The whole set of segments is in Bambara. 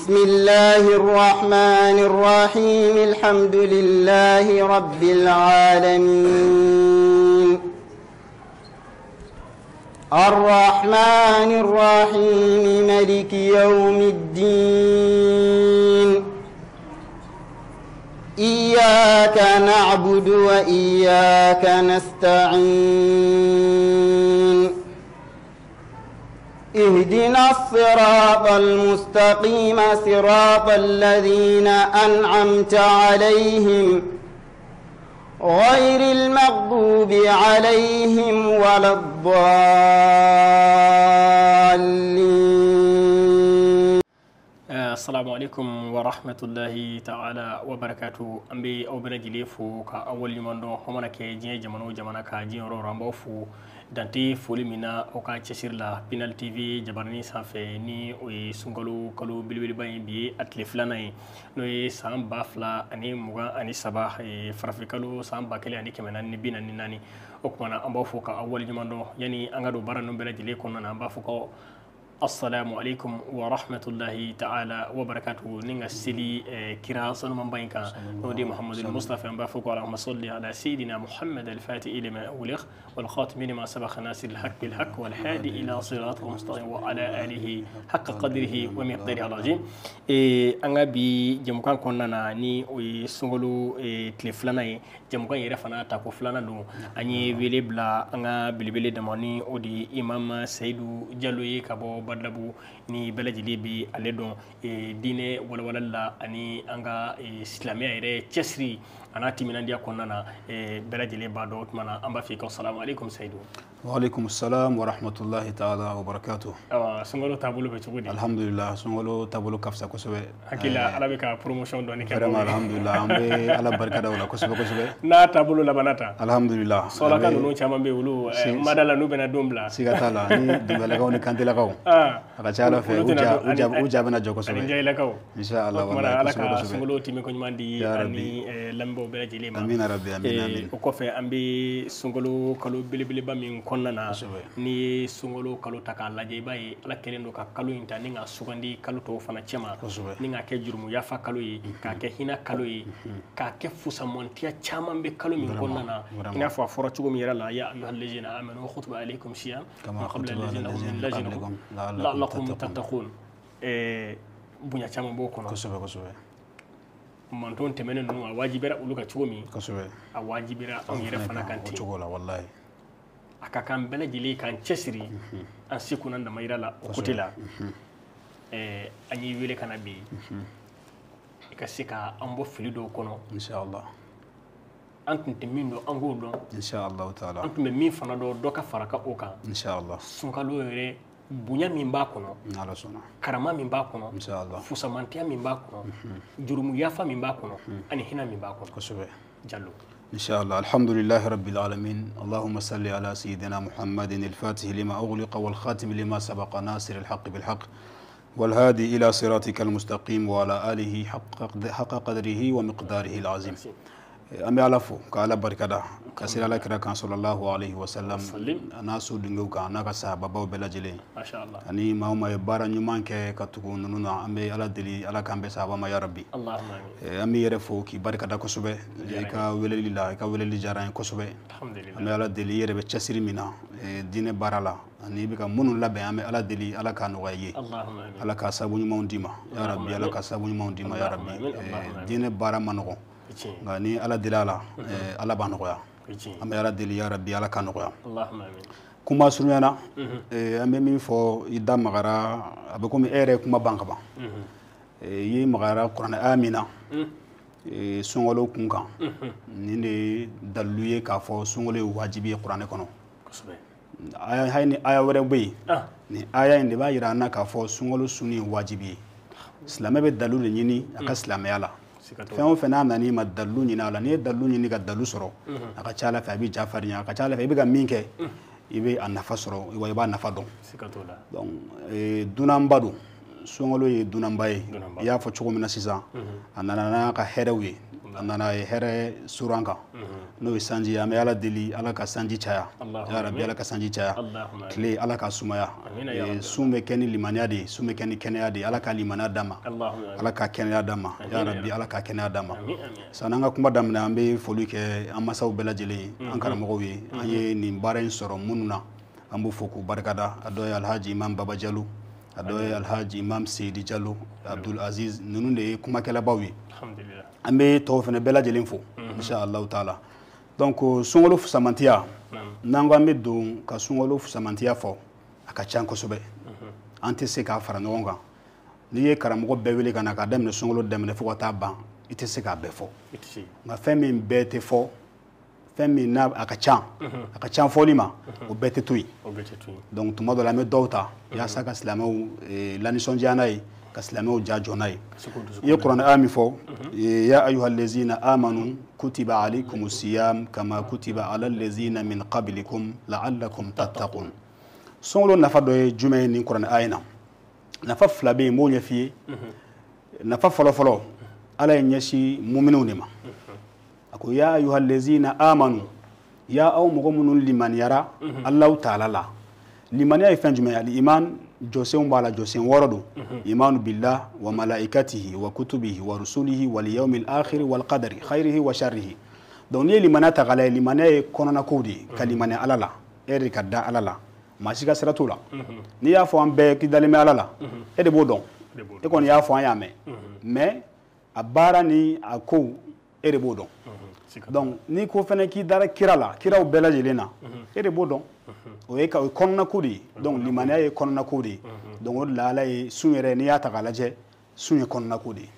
بسم الله الرحمن الرحيم الحمد لله رب العالمين الرحمن الرحيم ملك يوم الدين إياك نعبد وإياك نستعين اهدنا الصراط المستقيم صراط الذين أنعمت عليهم غير المغضوب عليهم ولا الضالين. Assalamu alaikum wa rahmatullahi ta'ala wa barakatuh. An bɛ aw bɛɛ lajɛlen fo ka aw waleɲuman dɔn. Aw mana kɛ diɲɛ jamana o jamana ka diɲɛ yɔrɔ o yɔrɔ, an b'aw fo dante foli min na aw ka cɛsiri la Pinal TV jabarani sanfɛ, ni o ye sunkalo kalo belebeleba in bi ye a tile filanan ye, n'o ye san 2023, farafin kalo san 1444. O tuma na an b'aw fo ka aw waleɲuman dɔn. Yanni an ka don baara ninnu bɛɛ lajɛlen kɔnɔna na, an b'a fɔ ko assalamu alaikum wa rahmatullahi ta'ala wa barakatuhu, ni ka seli kira sanumanba in kan, n'o de Muhammadu Mustafa. An b'a fɔ ko allahumma salli ala sayyidina Muhammad al-fatihi lima ughliq wal khatimi lima sabaqa nasir al-haqq bil haqq wal hadi ila siratil mustaqim wa ala alihi haqqa qadrihi wa miqdarihi al-azim. An ka bi jɛmukan kɔnɔna na, ni o ye sunkalo tile filanan ye, jɛmukan yɛrɛ fana tako filanan don. An ye wele bila an ka belebele dama, ni o de ye Imam Seyidu Jalo ye ka bɔ Badabu, ni bɛɛ lajɛlen bɛ ale dɔn diinɛ walawalali la ani an ka silamɛya yɛrɛ cɛsiri a n'a timinandiya kɔnɔna na, bɛɛ lajɛlen b'a dɔn. O tuma na an b'a fɔ i ka salamu aleykum Seyidu. Wa aleykum salam wa rahmatullahi ta'ala wa barakatuh. Awa, sunkalo taabolo bɛ cogo di? Alhamdulillah, sunkalo taabolo ka fisa kosɛbɛ. Hakili la Ala bɛ ka promotion dɔɔni kɛ. Vraiment, alhamdulillah, an bɛ Ala barika da o la kosɛbɛ kosɛbɛ. N'a taabolo labanna tan. Alhamdulillah. Sɔlaka ninnu caman bɛ yen, olu mada la n'u bɛna don bila. Siga t'a la, ni Dunbiyalakaw ni Kantelakaw. A ka ca Ala fɛ u ja bɛna jɔ kosɛbɛ. Ani Jayilakaw. Inshallah. O tuma na Ala ka sunkalo tɛmɛko ɲuman di ani lamɛnbaaw bɛɛ lajɛlen ma. Amina rabbi, amina amin. O kɔfɛ an bɛ sunkalo kalo belebeleba min kɔnɔna na, n'i ye sunkalo kalo ta k'a lajɛ, i b'a ye Ala kɛlen don ka kalo in ta ni ka sugandi kalo tɔw fana cɛma, ni k'a kɛ jurumu yafa kalo ye, k'a kɛ hinɛ kalo ye, k'a kɛ fusamantiya caman bɛ kalo min kɔnɔna na. I n'a fɔ a fɔra cogo min yɛrɛ la, ya ayyuhallazina amanu kutiba alaykum siyam kama kutiba alal ladzina la'allakum tattaqun. Bonya caman b'o kɔnɔ. Kosɛbɛ kosɛbɛ. Manton tɛmɛnen ninnu, a wajibira olu ka cogo min, kosɛbɛ, a wajibira anw yɛrɛ fana kan ten o cogo la, wallahi. A ka kan bɛɛ lajɛlen k'an cɛsiri an seko n'an damayira la o côté la. An y'i wele ka na bi i ka se ka an bɔ fili dɔw kɔnɔ. Inshallah. An tun tɛ min dɔn, an k'o dɔn. Inshallah taala. An tun bɛ min fana dɔn, dɔ ka fara ka o kan. Inshallah. Sunkalo yɛrɛ bonya min b'a kɔnɔ, n'Ala sɔnna, karama min b'a kɔnɔ, inshallah, fusamantiya min b'a kɔnɔ, jurumu yafa min b'a kɔnɔ, ani hinɛ min b'a kɔnɔ. Kosɛbɛ. Jalo. إن شاء الله. الحمد لله رب العالمين، اللهم صل على سيدنا محمد الفاتح لما أغلق والخاتم لما سبق ناصر الحق بالحق والهادي إلى صراطك المستقيم وعلى آله حق قدره ومقداره العظيم. An bɛ Ala fo ka Ala barikada ka seli Ala kira kan sallallahu alaihi wa sallam, a n'a sodenw kan, a n'a ka sahababaw bɛɛ lajɛlen, ani maa o maa ye baara ɲuman kɛ ka tugu ninnu na. An bɛ Ala deli Ala k'an bɛn sahaba ma ya Rabbi. An b'i yɛrɛ fo k'i barikada kosɛbɛ i ka weleli la, i ka weleli diyara an ye kosɛbɛ. An bɛ Ala deli i yɛrɛ bɛ cɛsiri min na diinɛ baara la ani i bɛ ka minnu labɛn, an bɛ Ala deli Ala k'a nɔgɔya i ye, Ala k'a sababu ɲumanw d'i ma ya Rabbi, Ala ka sababu ɲumanw d'i ma ya Rabbi. Diinɛ baara ma nɔgɔn, nka ni Ala deli a la, Ala b'a nɔgɔya. An bɛ Ala deli ya Rabbi, Ala k'a nɔgɔya. Kuma surunyana, an bɛ min fɔ, i da magara, a bɛ komi e yɛrɛ ye kuma ban ka ban. I ye magara kuranɛ aya min na sunkalo kun kan, nin de ye dalilu ye k'a fɔ sunkalo ye wajibi ye kuranɛ kɔnɔ. Hali ni aya wɛrɛ bɛ yen, nin aya in de b'a jira an na k'a fɔ sunkalo sunni ye wajibi ye. Silamɛ bɛ dalilu de ɲini a ka silamɛya la. Fɛn o fɛn n'a nana i ma dalilu ɲini a la, n'i ye dalilu ɲini ka dalilu sɔrɔ, a ka ca Ala fɛ a bɛ ja farinya, a ka ca Ala fɛ i bɛ ka min kɛ, i bɛ a nafa sɔrɔ, wa i b'a nafa dɔn. Donc dunanba don, sunkalo ye dunanba ye. I y'a fɔ cogo min na sisan, a nana n'a ka hɛrɛw ye, A nana ye hɛrɛ suran kan, n'o ye sanji ye. An bɛ Ala deli, Ala ka sanji caya. Ya Rabbi, Ala ka sanji caya. Tile, Ala ka sumaya. Sun bɛ kɛ ni limaniya de ye, sun bɛ kɛ ni kɛnɛya de ye. Ala ka limaniya d'an ma, Ala ka kɛnɛya d'an ma. Ya Rabbi, Ala ka kɛnɛya d'an ma. Sanni an ka kuma daminɛ, an bɛ foli kɛ an masaw bɛɛ lajɛlen ye, an karamɔgɔw ye, an ye nin baara in sɔrɔ minnu na, an b'u fo k'u barikada. A dɔ ye Alhaji Imam Baba Jalo, a dɔ ye Alhaji Imam Seyidi Jalo, Abdul Aziz, ninnu de ye kumakɛlabaw ye. An bɛ tɔw fana bɛɛ lajɛlen fo, insha Allah taala. Donc sunkalo fusamantiya, n'an ko an bɛ don ka sunkalo fusamantiya fɔ, a ka ca kosɛbɛ, an tɛ se k'a fara ɲɔgɔn kan. N'i ye karamɔgɔ bɛɛ wele ka na k'a daminɛ sunkalo daminɛ fo ka taa ban, i tɛ se k'a bɛɛ fɔ. Nka fɛn min bɛɛ tɛ fɔ, fɛn min n'a a ka ca, a ka ca fɔli ma, o bɛɛ tɛ to yen. Donc tuma dɔ la, an bɛ dɔw ta yaasa ka silamɛw lanisɔndiya n'a ye, ka silamɛw ja jɔ n'a ye. I ye kuranɛ aya min fɔ, ya ayuha allazina amanu kutiba alaykum siyam kama kutiba ala allazina min qablikum la'allakum tattaqun. Sunkalo nafa dɔ ye jumɛn ye nin kuranɛ aya in na? Nafa fila bɛ yen, n b'o ɲɛf'i ye. Nafa fɔlɔ-fɔlɔ, Ala ye ɲɛsin muminɛw de ma. A ko ya ayuha allazina amanu, ya aw mɔgɔ minnu limaniyara Alahu taala la. Limaniya ye fɛn jumɛn ye? Al iman jɔsenw b'a la, jɔsen 6 don. Imanu billah wa malaikatihi wa kutubihi wa rusulihi wal yawmil akhir wal qadari khairihi wa sharrihi. Donc n'i ye limaniya ta k'a lajɛ, limaniya ye kɔnɔnakow de ye, ka limaniya Ala la, e yɛrɛ de ka da Ala la, maa si ka sira t'o la. N'i y'a fɔ an bɛɛ k'i dalen bɛ Ala la, e de b'o dɔn, e kɔni y'a fɔ, an y'a mɛn, mais a baara ni a kow, e de b'o dɔn. Donc n'i ko fɛnɛ k'i dara kira la, kiraw bɛɛ lajɛlen na, e de b'o dɔn. O ye ka o ye kɔnɔnako de ye. Donc limaniya ye kɔnɔnako de ye. Donc o de la, Ala ye sun yɛrɛ, n'i y'a ta k'a lajɛ, sun ye kɔnɔnako de ye.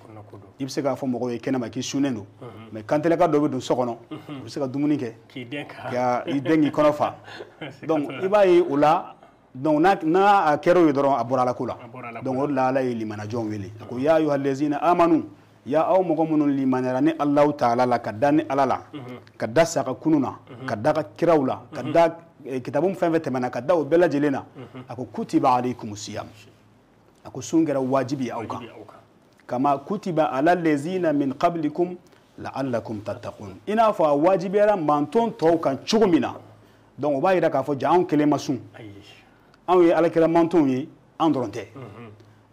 I bɛ se k'a fɔ mɔgɔw ye kɛnɛma k'i sunnen don, mais kantelaka dɔ bɛ don so kɔnɔ, u bɛ se ka dumuni kɛ ka i den k'i kɔnɔ fa. Donc i b'a ye o la. Donc n'a a kɛra o ye dɔrɔn, a bɔra Ala ko la. Donc o de la, Ala ye limanajɔnw wele, a ko ya ayuha allazina amanu, ya aw mɔgɔ minnu limaniyara ni Alahu taala la, ka da ni Ala la, ka da saga kunu na, ka da ka kiraw la, ka da kitabu fɛn fɛn tɛmɛna, ka da o bɛɛ lajɛlen na. A ko kutiba alaykum siyam, a ko sun kɛra wajibi ye aw kan, kama kutiba ala allazina min qablikum la'allakum tattaqun, i n'a fɔ a wajibiyara manton tɔw kan cogo min na. Donc o b'a yira k'a fɔ ja anw kelen ma sun, anw ye alakira mantonw ye, an dɔrɔn tɛ.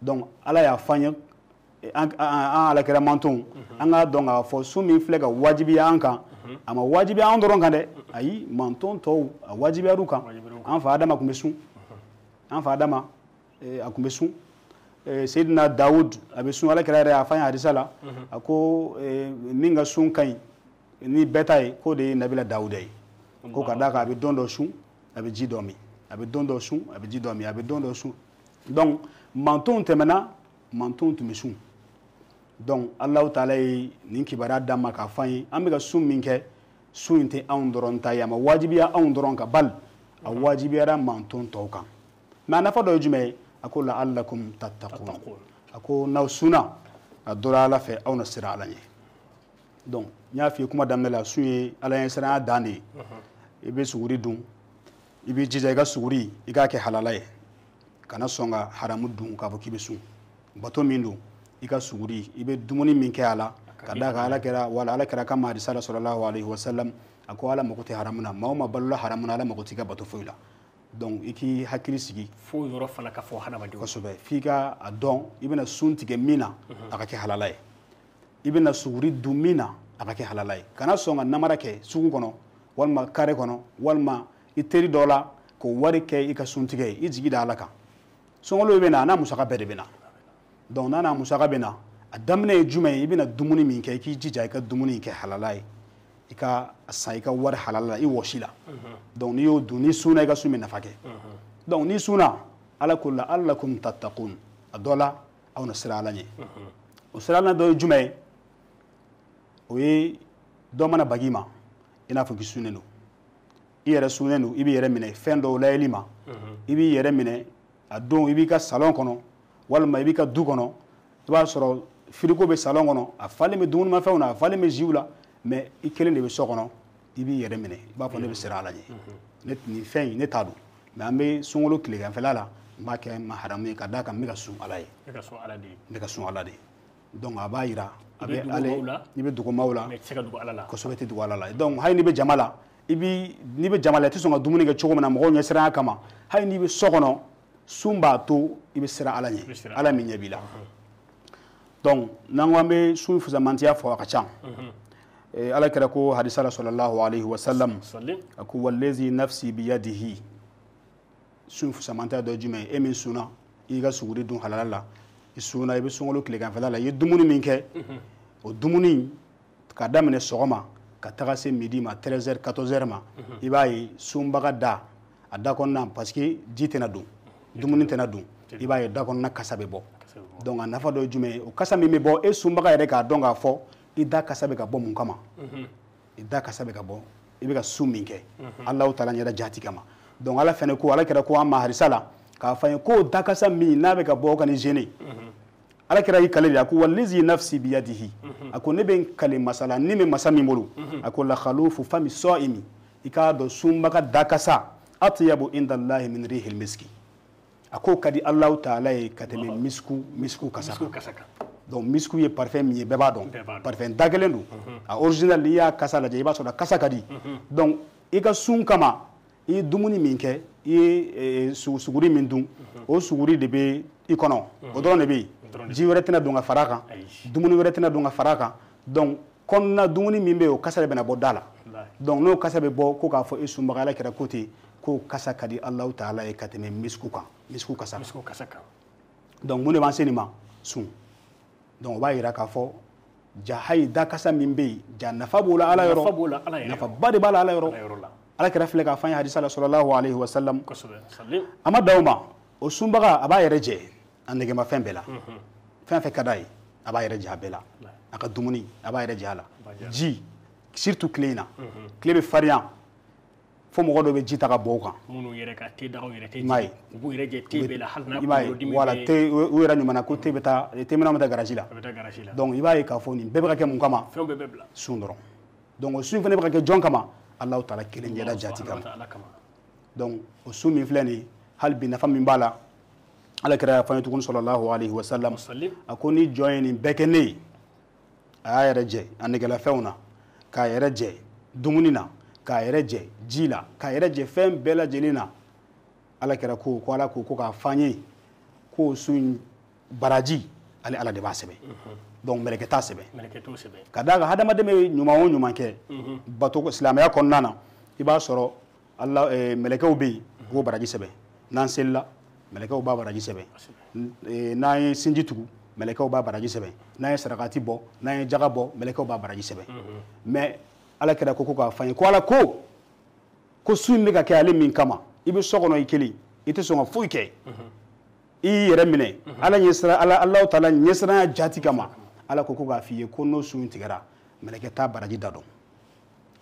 Donc Ala y'a fɔ an ye, an alakira mantonw, an k'a dɔn k'a fɔ sun min filɛ ka wajibiya an kan, a ma wajibiya an dɔrɔn kan dɛ, ayi, manton tɔw a wajibiyar'u kan. An fa Adama tun bɛ sun, an fa Adama a tun bɛ sun. Seydina Dawud a bɛ sun. Alakira yɛrɛ y'a fɔ an ye hadisa la, a ko min ka sun ka ɲi ni bɛɛ ta ye, k'o de ye Nabila Dawuda ye, ko ka d'a kan a bɛ don dɔ sun, a bɛ ji dɔ min, a bɛ don dɔ sun, a bɛ ji dɔ min, a bɛ don dɔ sun. Donc mantonw tɛmɛna, mantonw tun bɛ sun. Donc Alahu taala ye nin kibaruya d'an ma k'a fɔ an ye, an bɛ ka sun min kɛ, sun in tɛ anw dɔrɔn ta ye, a ma wajibiya anw dɔrɔn kan, bali a wajibiyara manton tɔw kan. Mais a nafa dɔ ye jumɛn ye? A ko la'allakum tattaqun, a ko n'aw sunna, a dɔra Ala fɛ, aw na siran Ala ɲɛ. Donc n y'a f'i ye kuma daminɛ la, sun ye Ala ɲɛsiranya dan de ye. I bɛ suguri dun, i b'i jija i ka suguri i k'a kɛ halala ye, kana sɔn ka haramu dun k'a fɔ k'i bɛ sun. Bato min don, i ka suguri, i bɛ dumuni min kɛ a la, ka d'a kan Ala kɛra wala Ala kɛra ka ma hadisa la sallallahu alayhi wa sallam, a ko Ala mako tɛ haramu na, maa o maa balola haramu na, Ala mako t'i ka bato foyi la. Donc i k'i hakili sigi. Fo yɔrɔ fana ka fɔ hadamadenw. Kosɛbɛ, f'i ka a dɔn i bɛna sun tigɛ min na, a ka kɛ halala ye, i bɛna suguri dun min na, a ka kɛ halala ye. Kana sɔn ka namara kɛ sugu kɔnɔ walima kare kɔnɔ walima i teri dɔ la k'o wari kɛ i ka suntigɛ ye. I jigi da Ala kan. Sunkalo bɛ na, a n'a musaka bɛɛ de bɛ na. Donc n'a n'a musaka bɛ na, a daminɛ ye jumɛn ye? I bɛna dumuni min kɛ, i k'i jija i ka dumuni kɛ halala ye, i ka san i ka wari halala la, i wɔsi la. Donc n'i y'o dun, n'i sunna, i ka sun bɛ nafa kɛ. Donc n'i sunna, Ala ko la allakum tattaqun, a dɔ la aw na siran Ala ɲɛ. O siran Ala dɔ ye jumɛn ye? O ye dɔ mana bag'i ma, i n'a fɔ k'i sunnen don, i yɛrɛ sunnen don, i b'i yɛrɛ minɛ fɛn dɔw layɛli ma, i b'i yɛrɛ minɛ a don, i b'i ka salon kɔnɔ walima i b'i ka du kɔnɔ, i b'a sɔrɔ frigo bɛ salon kɔnɔ, a falen bɛ dumunimafɛnw na, a falen bɛ jiw la, mais i kelen de bɛ so kɔnɔ, i b'i yɛrɛ minɛ, i b'a fɔ ne bɛ siran Ala ɲɛ, ne nin fɛn in ne t'a dɔn, mais an bɛ sunkalo tileganfɛla la, n b'a kɛ ma haramu ye ka d'a kan n bɛ ka sun Ala ye. Ne ka sun Ala de ye. N bɛ ka sun Ala de ye. Donc a b'a yira a bɛ ale i bɛ dogo maaw la mais i tɛ se ka dogo Ala la. Kosɛbɛ, i tɛ dogo Ala la. Donc hali n'i bɛ jama la, i bi n'i bɛ jama la, i tɛ sɔn ka dumuni kɛ cogo min na mɔgɔw ɲɛsiranya kama, hali n'i bɛ so kɔnɔ, sun b'a to i bɛ siran Ala ɲɛ, Ala min ɲɛ b'i la. Donc n'an ko an bɛ sun fusamantiya fɔ, a ka ca. Ala kɛra ko hadisa la sallallahu alayhi wa sallam, a ko wallazi nafsi biyadihi, sun fusamantiya dɔ ye jumɛn ye? E min sunna, i ka suguri dun halala la, i sunna, i bɛ sunkalo tileganfɛla la, i ye dumuni min kɛ, o dumuni ka daminɛ sɔgɔma ka taga se midi ma, 13h 14h ma, i b'a ye sunbaga da a da kɔnɔna, parce que ji tɛna don, dumuni tɛna don, i b'a ye da kɔnɔna kasa bɛ bɔ. Donc a nafa dɔ ye jumɛn ye? O kasa min bɛ bɔ, e sunbaga yɛrɛ k'a dɔn k'a fɔ i da kasa bɛ ka bɔ mun kama, i da kasa bɛ ka bɔ i bɛ ka sun min kɛ Alahu taala ɲɛda jaati kama. Donc Ala fɛnɛ ko, Ala kɛra ko an ma hadisa la k'a fɔ an ye ko dakasa min n'a bɛ ka bɔ o kana gêner. Ala kɛra y'i kale de, a ko wallazi nafsi biyadihi, a ko ne bɛ n kale masa la ni bɛ masa min bolo, a ko la khalufu fami sa'imi, i k'a dɔn sunbaga dakasa atyabu inda Allahi min rihil miski, a ko ka di Alahu taala ye ka tɛmɛ misku kasa kan. Donc misku ye parfum min ye, bɛɛ b'a dɔn, parfum da kelen don, a original n'i y'a kasa lajɛ i b'a sɔrɔ a kasa ka di. Donc i ka sun kama, i ye dumuni min kɛ, i ye suguri min dun, o suguri de bɛ i kɔnɔ, o dɔrɔn de bɛ yen, ji wɛrɛ tɛna don ka fara a kan, dumuni wɛrɛ tɛna don ka fara a kan. Donc kɔnɔna dumuni min bɛ yen, o kasa de bɛna bɔ da la. Donc n'o kasa bɛ bɔ, ko k'a fɔ e sunbaga, Ala kɛra ko ten, k'o kasa ka di Alahu taala ye ka tɛmɛ misku kan, misku kasa kan. Donc mun de b'an se nin ma? Sun. Donc o b'a yira k'a fɔ ja hayi dakasa min bɛ yen, ja nafa b'o la Ala yɔrɔ, nafaba de b'a la Ala yɔrɔ. Ala kɛra filɛ k'a fɔ an ye hadisa la sallallahu alayhi wa sallam, a ma dan o ma, o sunbaga a b'a yɛrɛ jɛ a nɛgɛmafɛn bɛɛ la, fɛn fɛn ka d'a ye a b'a yɛrɛ jɛ a bɛɛ la, a ka dumuni a b'a yɛrɛ jɛ a la, ji surtout tile in na, tile bɛ farinya fo mɔgɔ dɔ bɛ ji ta ka bɔ u kan, minnu yɛrɛ ka te dagaw yɛrɛ tɛ ji, u b'u yɛrɛ jɛ te bɛɛ la, hali n'a kunkolo dimi bɛ, wala te u yɛrɛ ɲuman na ko te bɛ taa, te minɛn bɛ taa garaji la, donc i b'a ye k'a fɔ nin bɛɛ bɛ ka kɛ mun kama? Fɛn bɛɛ bɛ bila sun dɔrɔn. Donc o sun fana bɛ ka kɛ jɔn kama? Alahu taala kelen ɲɛda jati kama. Donc o sun min filɛ nin ye, hali bi nafa min b'a la, Ala kɛra y'a fɔ an ye tuguni sallallahu alayhi wa sallam, a ko ni jɔn ye nin bɛɛ kɛ ne ye, a y'a yɛrɛ jɛ a nɛgɛlafɛnw na, k'a yɛrɛ jɛ dumuni na, k'a yɛrɛ jɛ ji la, k'a yɛrɛ jɛ fɛn bɛɛ lajɛlen na, Ala kɛra ko Ala ko k'a fɔ an ye k'o sun baraji ale Ala de b'a sɛbɛn. Donc mɛlɛkɛ t'a sɛbɛn. Ka d'a kan hadamaden bɛ ɲuman o ɲuman kɛ bato silamɛya kɔnɔna na, i b'a sɔrɔ Ala mɛlɛkɛw bɛ yen u b'o baraji sɛbɛn. N'an selila, mɛlɛkɛw b'a baraji sɛbɛn. N'an ye sinji tugu, mɛlɛkɛw b'a baraji sɛbɛn. N'an ye sarakati bɔ, n'an ye jaga bɔ, mɛlɛkɛw b'a baraji sɛbɛn. Mais Ala kɛra ko k'a fɔ an ye ko Ala ko sun in bɛ ka kɛ ale min kama, i bɛ so kɔnɔ i kelen, i tɛ sɔn ka foyi kɛ, i y'i yɛrɛ minɛ Ala ɲɛsiran, Alahu taala ɲɛsiranya jaati kama, Ala ko k'a f'i ye ko n'o sun tigɛra, mɛlɛkɛ t'a baraji da dɔn,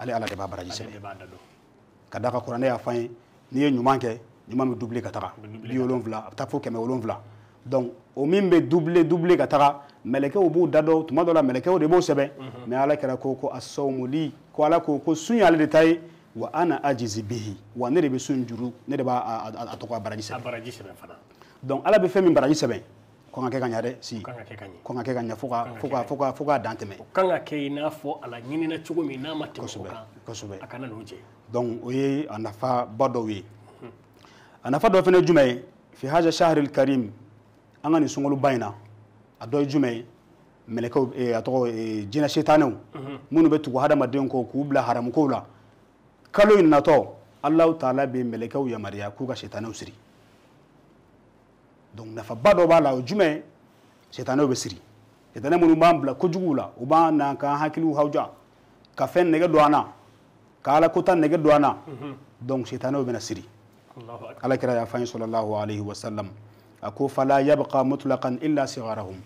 ale Ala de b'a baraji sɛbɛn. Ka d'a kan kuranɛ y'a fɔ an ye, n'i ye ɲuman kɛ, ɲuman bɛ doubler ka taga 70, a bɛ taa fo 700. Donc o min bɛ doubler ka taga, mɛlɛkɛw b'u da dɔn, tuma dɔ la mɛlɛkɛw de b'o sɛbɛn. Mais Ala kɛra ko asawmu li, ko Ala ko sun y'ale de ta ye, wa ana ajizi bihi, wa ne de bɛ sun juru, ne de b'a a tɔgɔ a baraji sɛbɛn. Donc Ala bɛ fɛn min baraji sɛbɛn, ko kan ka kɛ ka ɲɛ dɛ, si ko kan ka kɛ ka ɲɛ fo k'a dan tɛmɛ. O kan ka kɛ i n'a fɔ a la ɲinina cogo min n'a ma tɛmɛ o kan, kosɛbɛ, a kana n'o jɛ. Donc o ye a nafaba dɔw ye. A nafa dɔ fana ye jumɛn ye? Fi haja shahril karim, an ka nin sunkaloba in na, a dɔ ye jumɛn ye? Mɛlɛkɛw, a tɔgɔ jinɛ setanɛw minnu bɛ tugu hadamadenw kɔ k'u bila haramukow la, kalo in natɔ Alahu taala bɛ mɛlɛkɛw yamaruya k'u ka setanɛw siri. Donc nafaba dɔ b'a la, o jumɛn? Setanɛw bɛ siri, sitanɛ minnu b'an bila kojuguw la, u b'an na k'an hakiliw hawuja, ka fɛn nɛgɛ don an na, ka Ala kota nɛgɛ don an na. Donc sitanɛw bɛna siri. Ala kira y'a fɔ an ye sallallahu alayhi wa sallam, a ko fala yabqa mutlaqan illa sigharahum,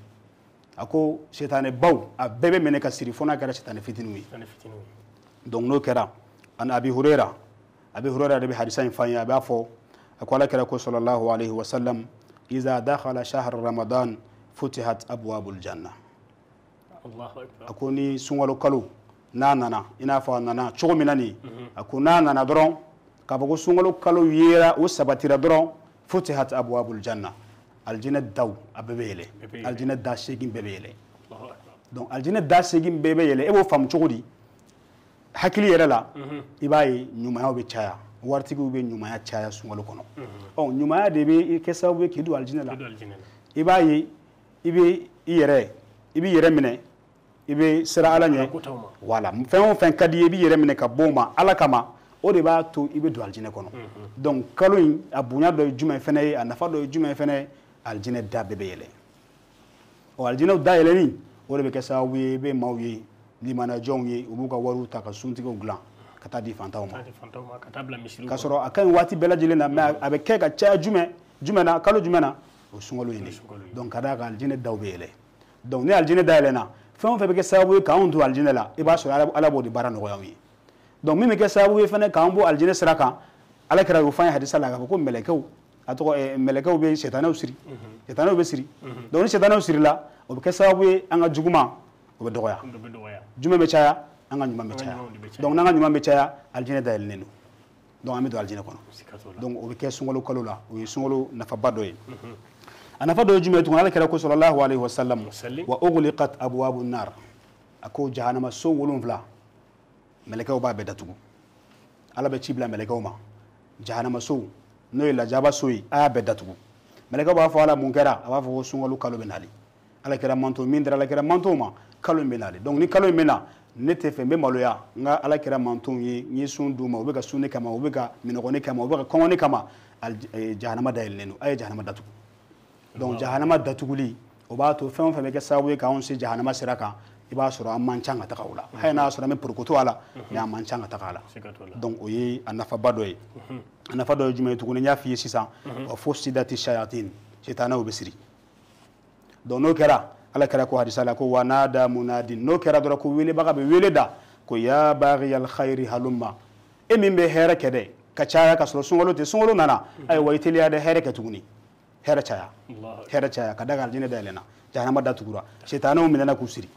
a ko sitanɛ baw a bɛɛ bɛ minɛ ka siri fo n'a kɛra sitanɛ fitininw ye. Donc n'o kɛra, an Abi Hurera, Abi Hurera de bɛ hadisa in fɔ an ye, a b'a fɔ a ko Ala kira ko sallallahu alayhi wa sallam, iza dakhala shahr ramadan futihat abwabul janna. A ko ni sunkalo kalo n'a nana, i n'a fɔ a nana cogo min na nin, a ko n'a nana dɔrɔn k'a fɔ ko sunkalo kalo yera, o sabatira dɔrɔn, futihat abwabul janna, aljinɛ daw a bɛɛ bɛ yɛlɛ, aljinɛ da 8 bɛɛ bɛ yɛlɛ. Donc alijinɛ da 8 bɛɛ bɛ yɛlɛ. E b'o faamu cogo di? Hakili yɛrɛ la, i b'a ye ɲumanya bɛ caya, waritigiw bɛ ɲumanya caya sunkalo kɔnɔ. Ɔ ɲumanya de bɛ kɛ sababu ye k'i don alijinɛ la. I b'a ye i bɛ i yɛrɛ, i b'i yɛrɛ minɛ, i bɛ siran Ala ɲɛ. Voilà, fɛn o fɛn ka di i ye, i b'i yɛrɛ minɛ ka bɔ o ma Ala kama. O de b'a to i bɛ don alijinɛ kɔnɔ. Donc kalo in a bonya dɔ ye jumɛn fɛnɛ ye, a nafa dɔ ye jumɛn fɛnɛ ye? Alijinɛ da bɛɛ bɛ yɛlɛ. Ɔ alijinɛw da yɛlɛni, o de bɛ kɛ sababu ye i bɛ maaw ye, limanajɔnw ye, u b'u ka wariw ta ka suntigɛw dilan ka taa di fantanw ma. K'a sɔrɔ a ka ɲi waati bɛɛ lajɛlen na, mais a bɛ kɛ ka caya jumɛn na, kalo jumɛn na? O sunkalo in de. Donc ka d'a kan alijinɛ daw bɛ yɛlɛ. Donc ni alijinɛ da yɛlɛnna, fɛn o fɛn bɛ kɛ sababu ye k'anw don alijinɛ la, i b'a sɔrɔ Ala b'o de baara nɔgɔya anw ye. Donc min bɛ kɛ sababu ye fɛnɛ k'an bɔ alijinɛ sira kan, Ala kɛra y'o fɔ an ye hadisa la k'a fɔ ko mɛlɛkɛw, a tɔgɔ mɛlɛkɛw bɛ sitanɛw siri, sitanɛw bɛ siri. Donc ni sitanɛw sirila, o bɛ kɛ sababu ye an ka juguman o bɛ dɔgɔya. Jumɛn bɛ caya? An ka ɲuman bɛ caya. Donc n'an ka ɲuman bɛ caya, alijinɛ dayɛlɛnnen don. Donc an bɛ don alijinɛ kɔnɔ. Donc o bɛ kɛ sunkalo kalo la, o ye sunkalo nafaba dɔ ye. A nafa dɔ ye jumɛn ye tuguni? Ala kɛra ko sallallahu alayhi wa sallam, wa ughliqat abwabu nar, a ko jahanama so 7 mɛlɛkɛw b'a bɛɛ datugu. Ala bɛ ci bila mɛlɛkɛw ma, jahanama so n'o ye lajaba so ye, a y'a bɛɛ datugu. Mɛlɛkɛw b'a fɔ Ala mun kɛra? A b'a fɔ ko sunkalo kalo bɛ nali. Ala kɛra manto min dara Ala kɛra manto ma, kalo in bɛ nali. Donc ni kalo in bɛ na, ne tɛ fɛ n bɛ maloya n ka Ala kɛra mantow ye, n ye sun d'u ma, u bɛ ka sun ne kama, u bɛ ka minɔgɔ ne kama, u bɛ ka kɔngɔ ne kama, jahanama dayɛlɛnnen don, a ye jahanama datugu. Donc jahanama datuguli, o b'a to fɛn o fɛn bɛ kɛ sababu ye k'anw se jahanama sira kan, i b'a sɔrɔ an man ca ka taga o la. Hali n'a y'a sɔrɔ an bɛ porokoto a la, mais an man ca ka taga a la. Donc o ye a nafaba dɔ ye. A nafa dɔ ye jumɛn ye tuguni? N y'a f'i ye sisan, wa fusidati shayatin, sitanɛw bɛ siri. Donc n'o kɛra, Ala kɛra ko hadisa la ko wa nada munadin, n'o kɛra dɔrɔn ko welebaga bɛ wele da ko ya baghiyal khairi halumma, e min bɛ hɛrɛ kɛ dɛ ka caya ka sɔrɔ sunkalo tɛ, sunkalo nana, ayiwa i teliya dɛ, hɛrɛ kɛ tuguni, hɛrɛ caya, hɛrɛ caya, ka da kan alijinɛ dayɛlɛnna, jahanama datugura, sitanɛw minɛna k'u siri.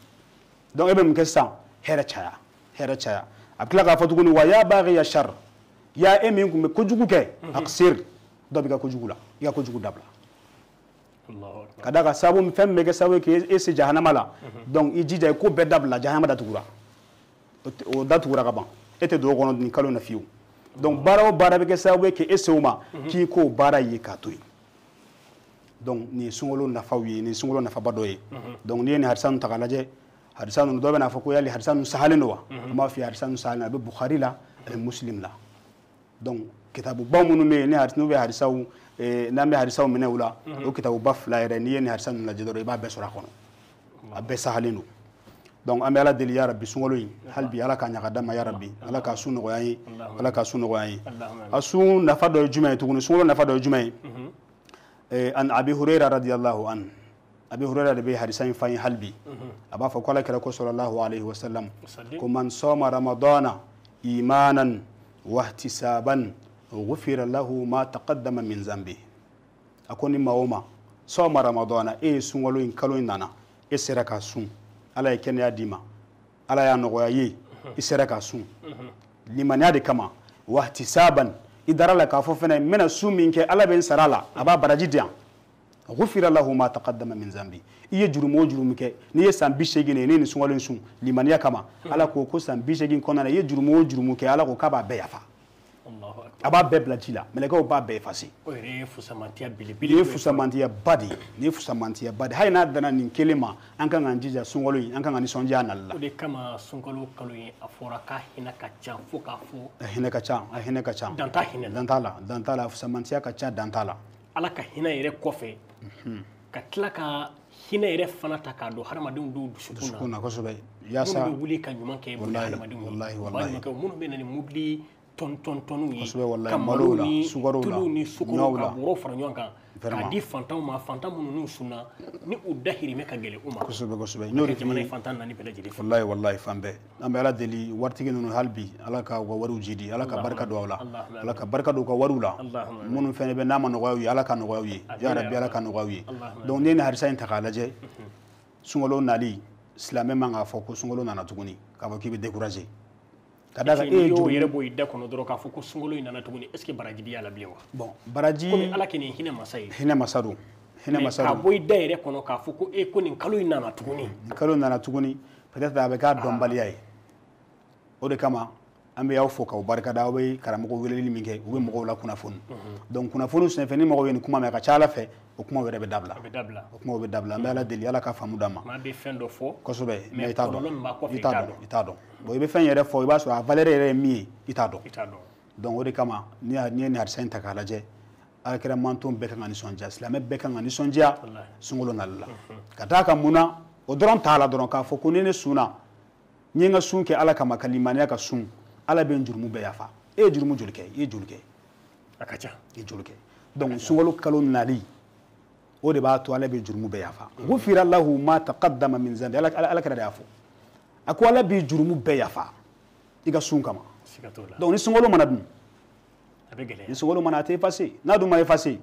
Donc e bɛ mun kɛ sisan? Hɛrɛ caya, hɛrɛ caya. A bɛ tila k'a fɔ tuguni wa ya baghiya shar, ya e min tun bɛ kojugu kɛ, aqsir, dɔ b'i ka kojugu la, i ka kojugu dabila. Ka d'a kan sababu fɛn min bɛ kɛ sababu ye k'e se jahanama la, donc i jija i ko bɛɛ dabila, jahanama datugura, o datugura ka ban, e tɛ don o kɔnɔ nin kalo in na fiyewu. Donc baara o baara bɛ kɛ sababu ye k'e se o ma, k'i k'o baara ye k'a to yen. Donc nin ye sunkalo nafaw ye, nin ye sunkalo nafaba dɔ ye. Donc n'i ye nin hadisa ninnu ta k'a lajɛ, hadisa ninnu dɔw bɛ n'a fɔ ko yali hadisa ninnu sahalen don wa? An b'a f'i ye hadisa ninnu sahalen don, a bɛ Bukhari la, a bɛ Muslim la. Donc kitabuba minnu bɛ yen, n'u bɛ hadisaw, n'an bɛ hadisaw minɛ u la, o kitabuba 2 yɛrɛ, n'i ye nin hadisa ninnu lajɛ dɔrɔn, i b'a bɛɛ sɔrɔ a kɔnɔ, a bɛɛ sahalen don. Donc an bɛ Ala deli ya Rabbi, sunkalo in hali bi Ala k'a ɲaga d'an ma ya Rabbi, Ala k'a sun nɔgɔya an ye, Ala k'a sun nɔgɔya an ye. A sun nafa dɔ ye jumɛn ye tuguni? Sunkalo nafa dɔ ye jumɛn ye? An Abi Hurayra radiyallahu anhu, Abi Hurayra de bɛ hadisa in f'an ye hali bi. A b'a fɔ ko Ala kɛra ko sallallahu alayhi wa sallam, ko man sɔma ramadana imanan wa ihtisaban ghufira lahu ma taqaddama min zambi. A ko ni maa o maa sɔma ramadana, e ye sunkalo in kalo in nana, e sera ka sun, Ala ye kɛnɛya d'i ma, Ala y'a nɔgɔya ye, i sera ka sun limaniya de kama, wa ihtisaban, i dara la k'a fɔ fɛnɛ n bɛna sun min kɛ Ala bɛ n sara la, a b'a baraji di yan. Ghufira lahu ma taqaddama min zambi. I ye jurumu o jurumu kɛ, n'i ye san 80 ye, n'i ni sunkalo in sun limaniya kama, Ala ko ko san 80 kɔnɔna na, i ye jurumu o jurumu kɛ, Ala ko k'a b'a bɛɛ yafa. A b'a bɛɛ bila ji la, mɛlɛkɛw b'a bɛɛ effacer. O yɛrɛ ye fusamantiya belebele. Nin ye fusamantiyaba de ye, nin ye fusamantiyaba de ye. Hali n'a danna nin kelen ma, an kan k'an jija sunkalo in, an kan ka nisɔndiya a nali la. O de kama sunkalo kalo in, a fɔra k'a hinɛ ka ca fo k'a fɔ. A hinɛ ka ca, a hinɛ ka ca. Dan t'a hinɛ la. Dan t'a la, dan t'a la, fusamantiya ka ca, dan t'a la. Ala ka hinɛ yɛrɛ kɔfɛ, ka tila ka hinɛ yɛrɛ fana ta k'a don hadamadenw dɔw dusukun na. Kosɛbɛ. Yaasa minnu bɛ wuli ka ɲuman kɛ hadamadenw ye. Walahi, walahi. Baɲumankɛw minnu bɛ na ni mobili tɔn tɔn tɔnw ye, kosɛbɛ, walahi, ka malo malo ni la, sukaro la, tulu ni sukaro ɲɔw ka la. bɔrɔ fara ɲɔgɔn kan, k'a Vraiment. di fantanw ma, fantan minnu n'u sunna ni u dahirimɛ ka gɛlɛn u ma. Kosɛbɛ, kosɛbɛ. N'o de jamana ye fantan naani bɛɛ lajɛlen fɛ. Walahi, walahi, fan bɛɛ. An bɛ Ala deli waritigi ninnu hali bi, Ala ka u ka wariw jidi, Ala ka barika don aw la, Ala ka barika don u ka wariw la. Minnu fɛnɛ bɛ n'a ma nɔgɔya u ye, Ala ka nɔgɔya u ye. Ya Rabbi, Ala ka nɔgɔya u ye. Donc n'i ye nin hadisa in ta k'a lajɛ, sunkalo nali, silamɛ man k'a fɔ ko sunkalo nana tuguni, k'a fɔ k'i bɛ décourager. Ka d'a kan e ye y'o juru yɛrɛ bɔ i da kɔnɔ dɔrɔn k'a fɔ ko sunkalo in nana tuguni, est ce que baraji b'i la bilen wa? Bon, baraji Komi Ala kɛ nin hinɛ masa ye. Hinɛ masa don, Hinɛ masa don. Ka bɔ i da yɛrɛ kɔnɔ k'a fɔ ko e ko nin kalo in nana tuguni. Nin kalo nana tuguni, peut-être a bɛ k'a dɔnbaliya ye. O de kama an bɛ aw fo k'aw barikada, aw bɛ karamɔgɔ weleli min kɛ, u bɛ mɔgɔw la kunnafoni. Donc kunnafoni senfɛ ni mɔgɔw ye nin kuma mɛn, a ka ca Ala fɛ o kumaw yɛrɛ bɛ dabila. O kumaw bɛ dabila. An bɛ Ala deli, Ala ka faamu d'an ma. Maa bɛ fɛn dɔ fɔ. Kosɛbɛ, mais i t'a dɔn. I t'a dɔn, i t'a dɔn. Bon, i bɛ fɛn yɛrɛ fɔ, i b'a sɔrɔ a valeur yɛrɛ ye min ye, i t'a dɔn. I t'a dɔn. Donc o de kama n'i ye nin hadisa in ta k'a lajɛ, Ala kira manton bɛɛ kan ka nisɔndiya, silamɛ bɛɛ kan ka nisɔndiya sunkalo nali la. Ka d'a kan mun na, o dɔrɔn t'a la dɔrɔn k'a fɔ ko ni ne sunna, n ye n ka sun kɛ Ala kama ka limaniya ka sun, Ala bɛ n jurumu bɛɛ yafa. E ye jurumu joli kɛ? I ye joli kɛ? A ka ca. I ye joli kɛ? Donc sunkalo kalo nali, o de b'a to Ala bɛ jurumu bɛɛ yafa. Gufira lahu ma taqaddama min zambi. Ala kira de y'a fɔ. A ko Ala b'i jurumu bɛɛ yafa i ka sun kama. Donc ni sunkalo mana dun, a bɛ gɛlɛya. Ni sunkalo mana, a tɛ effacer. N'a dun ma effacer,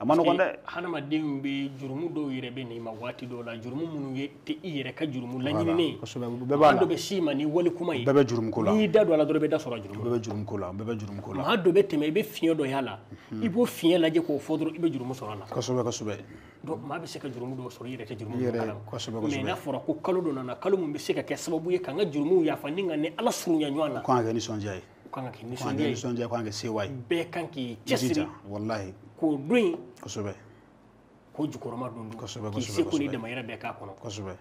a ma nɔgɔn dɛ. Hadamadenw bɛ jurumu dɔw yɛrɛ bɛ n'i ma waati dɔw la, jurumu minnu ye tɛ i yɛrɛ ka jurumu laɲininen ye. Kosɛbɛ, bɛɛ b'a la. Maa dɔ bɛ s'i ma ni wali kuma ye. Bɛɛ bɛ jurumu ko la. N'i da don a la dɔrɔn, i bɛ da sɔrɔ a jurumu. Bɛɛ bɛ jurumu ko la, bɛɛ bɛ jurumu ko la. Maa dɔ bɛ tɛmɛ, i bɛ fiɲɛ dɔ y'a la, i b'o fiɲɛ lajɛ k'o fɔ dɔrɔn, i bɛ jurumu sɔrɔ a la. Kosɛbɛ, kosɛbɛ. Donc maa bɛ se ka jurumu dɔw sɔrɔ i yɛrɛ tɛ jurumu minnu kalama. Kosɛbɛ, kosɛbɛ. Mais n'a fɔra ko kalo dɔ nana, kalo min bɛ se ka kɛ sababu ye k'an ka jurumuw yafa ni ka ni Ala surunya ɲɔgɔn na. Ko an ka kɛ nisɔndiya ye. Ko an ka kɛ nisɔndiya ye. Nisɔndiya, ko an ka kɛ sewa ye. Bɛɛ kan k'i cɛsiri. Walahi. K'o don in. Kosɛbɛ. K'o jukɔrɔma don. Kosɛbɛ, kosɛbɛ. K'i seko n'i damayira bɛɛ k'a kɔnɔ. Kosɛbɛ.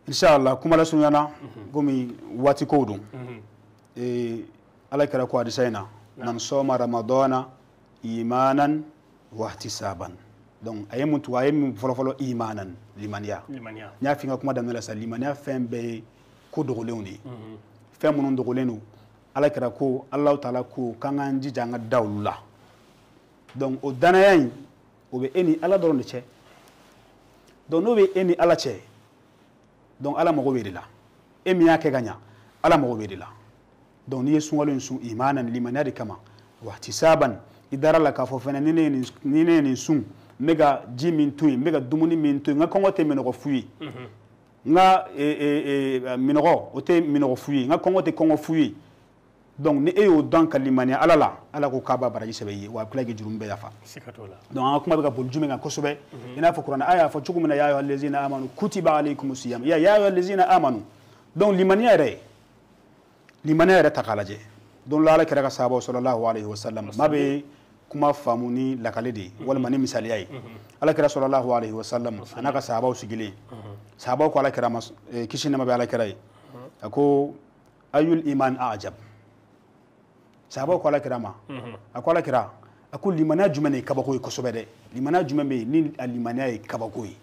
Inshallah, kuma lasurunya na, komi waati kow don. Ala kɛra ko hadisa in na, man sɔma ramadana imanan wa ihtisaban. Donc a ye mun tugu, a ye mun fɔlɔfɔlɔ, imanan, limaniya. Limaniya. N y'a f'i ka kuma daminɛ la sa, limaniya fɛn bɛɛ ye ko dogolenw de ye. Fɛn minnu dogolen don, Ala kɛra ko Alahu taala ko k'an k'an jija an ka da olu la. Donc o danaya in, o bɛ e ni Ala dɔrɔn de cɛ. Donc n'o bɛ e ni Ala cɛ, donc Ala mago bɛ de la. E min y'a kɛ ka ɲa, Ala mago bɛ de la. Donc n'i ye sunkalo in sun imanan, limaniya de kama, wa ihtisaban, i dara la k'a fɔ fɛnɛ ni ne ye nin sun, n bɛ ka ji min to yen, n bɛ ka dumuni min to yen, n ka kɔngɔ tɛ minɔgɔ fu ye. N ka minɔgɔ, o tɛ minɔgɔ fu ye, n ka kɔngɔ tɛ kɔngɔ fu ye. Donc ni e y'o dɔn ka limaniya Ala la, Ala ko k'a b'a baraji sɛbɛn i ye, wa a bɛ tila k'i jurumu bɛɛ yafa. Donc an ka kuma bɛ ka boli jumɛn kan kosɛbɛ, i n'a fɔ kuranɛ a y'a fɔ cogo min na, ya ayyuhallazina amanu kutiba alaykumus siyam, ya ayyuhallazina amanu. Donc limaniya yɛrɛ, limaniya yɛrɛ ta k'a lajɛ. Don la Ala kɛra ka sahabaw sallallahu alayhi wa sallam, maa bɛ kuma faamu ni lakale de ye, walima ni misaliya ye. Ala kɛra sallallahu alayhi wa sallam, a n'a ka sahabaw sigilen, sahabaw ko Ala kɛra ma, kisi nɛɛma bɛ Ala kɛra ye, a ko ayul iman a'jab. Sahabaw ko Ala kira ma, a ko Ala kira, a ko limaniya jumɛn de ye kabako ye kosɛbɛ dɛ, limaniya jumɛn bɛ yen ni a limaniya ye kabako ye?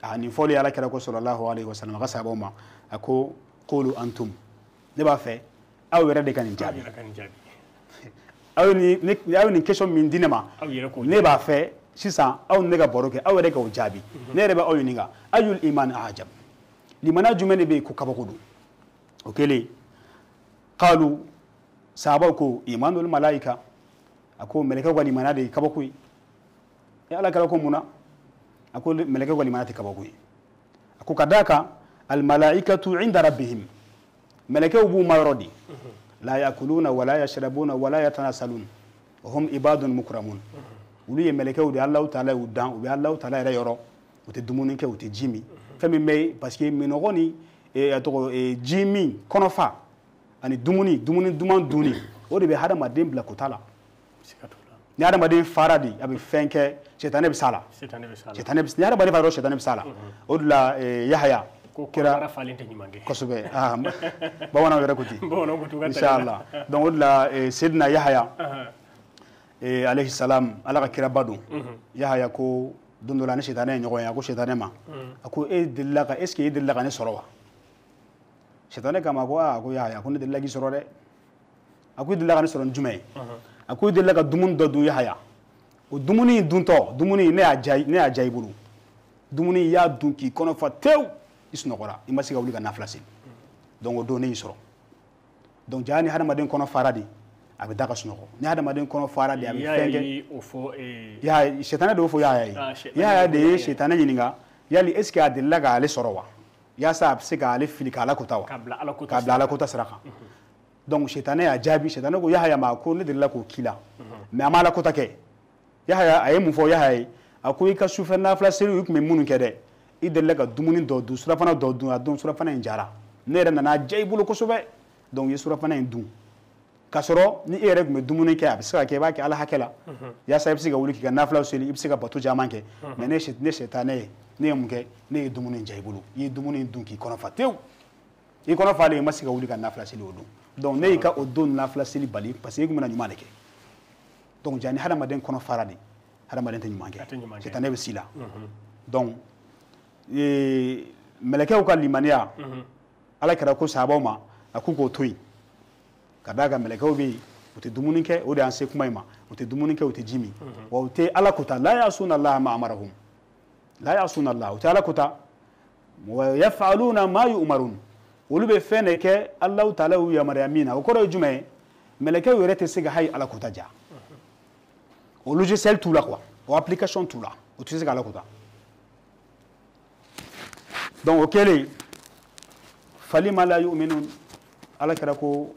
A nin fɔlen Ala kira ko sallallahu alayhi wa sallam a ka sahabaw ma, a ko qulu antum, ne b'a fɛ aw yɛrɛ de ka nin jaabi. Aw ye nin question min di ne ma, ne b'a fɛ sisan aw ni ne ka baro kɛ, aw yɛrɛ k'o jaabi. Ne yɛrɛ bɛ aw ɲininka, ayul iman ajab, limaniya jumɛn de bɛ yen ko kabako don? O kɛlen, qalu, sahabaw ko imanul malaika, a ko mɛlɛkɛw ka limaniya de ye kabako ye. E Ala kɛra ko mun na? A ko mɛlɛkɛw ka limaniya tɛ kabako ye. A ko ka d'a kan al malaikatu inda rabbihim, mɛlɛkɛw b'u ma yɔrɔ de, la yakuluna wala yashrabuna wala yatanasalun wa hum ibadun mukramun. Olu ye mɛlɛkɛw de, Alahu taala y'u dan, u bɛ Alahu taala yɛrɛ yɔrɔ, u tɛ dumuni kɛ, u tɛ ji min. Fɛn min bɛ, parce que minɔgɔ ni a tɔgɔ ji min, kɔnɔfa ani dumuni, dumuni duman dunni, o de bɛ hadamaden bila kota la. Ni hadamaden fara de, a bɛ fɛn kɛ, sitanɛ bɛ s'a la. Ni hadamaden fara dɔrɔn, sitanɛ bɛ s'a la. O de la Yahaya kira kosɛbɛ, bamananw yɛrɛ ko ten, inshallah. Donc o de la Seydina Yahaya alayhi salam, Ala ka kiraba don. Yahaya ko don dɔ la ni sitanɛ ye ɲɔgɔn ye, a ko sitanɛ ma, a ko e delila ka, est ce que e delila ka ne sɔrɔ wa? Sitanɛ kama ko aa, ko Yahaya, ko ne delila k'i sɔrɔ dɛ. A ko i delila ka ne sɔrɔ ni jumɛn ye? A ko i delila ka dumuni dɔ dun Yahaya, o dumuni in duntɔ, dumuni ne y'a diya i bolo, dumuni i y'a dun k'i kɔnɔ fa tewu, i sunɔgɔra, i ma se ka wuli ka nafila seli. Donc o don ne y'i sɔrɔ. Donc jaa ni hadamaden kɔnɔ fara de, a bɛ da ka sunɔgɔ. Ni hadamaden kɔnɔ fara de, a bɛ fɛn kɛ. Yahaya, sitanɛ de y'o fɔ Yahaya ye. Yahaya de ye sitanɛ ɲininka, yali est ce que a delila k'ale sɔrɔ wa? Yaasa a bɛ se k'ale fili k'ala kota wa? K'a bila ala kota sira kan. Donc sitanɛ y'a jaabi, sitanɛ ko Yahaya ma ko ne delila k'o k'i la, mais a ma ala kota kɛ. Yahaya a ye mun fɔ Yahaya ye a ko i ka sufɛ nafila seliw i tun bɛ minnu kɛ dɛ i delila ka dumuni dɔ dun surafana dɔ dun a don surafana in jara ne yɛrɛ nana diya i bolo kosɛbɛ donc i ye surafana in dun k'a sɔrɔ ni e yɛrɛ tun bɛ dumuni kɛ a bɛ se ka kɛ i b'a kɛ ala hakɛ la yaasa i bɛ se ka wuli k'i ka nafilaw seli i bɛ se ka bato caman kɛ mais ne sɛtanɛ ye ne ye mun kɛ ne ye dumuni in diya i bolo i ye dumuni in dun k'i kɔnɔ fa tewu i kɔnɔ falen i ma se ka wuli ka nafila seli o don donc ne y'i ka o don nafila seli bali parce que i tun bɛna ɲuman de kɛ donc ja ni hadamaden kɔnɔ fara de hadamaden tɛ ɲuman kɛ sɛtanɛ bɛ s'i la donc mɛlɛkɛw ka limaniya ala kɛra ko sahabaw ma a k'u k'o to yen ka d'a kan mɛlɛkɛw bɛ yen u tɛ dumuni kɛ o de y'an se kuma in ma u tɛ dumuni kɛ u tɛ ji min wa u tɛ ala kota la yasuna allaha ma amarahum la yasuna allah u tɛ ala kota wa yaf'aluna ma yu'marun olu bɛ fɛn de kɛ Alahu taala y'u yamaruya min na o kɔrɔ ye jumɛn ye mɛlɛkɛw yɛrɛ tɛ se ka hali ala kota ja o logiciel t'u la quoi o application t'u la o tɛ se ka ala kota donc o kɛlen falima la yu'minun ala kɛra ko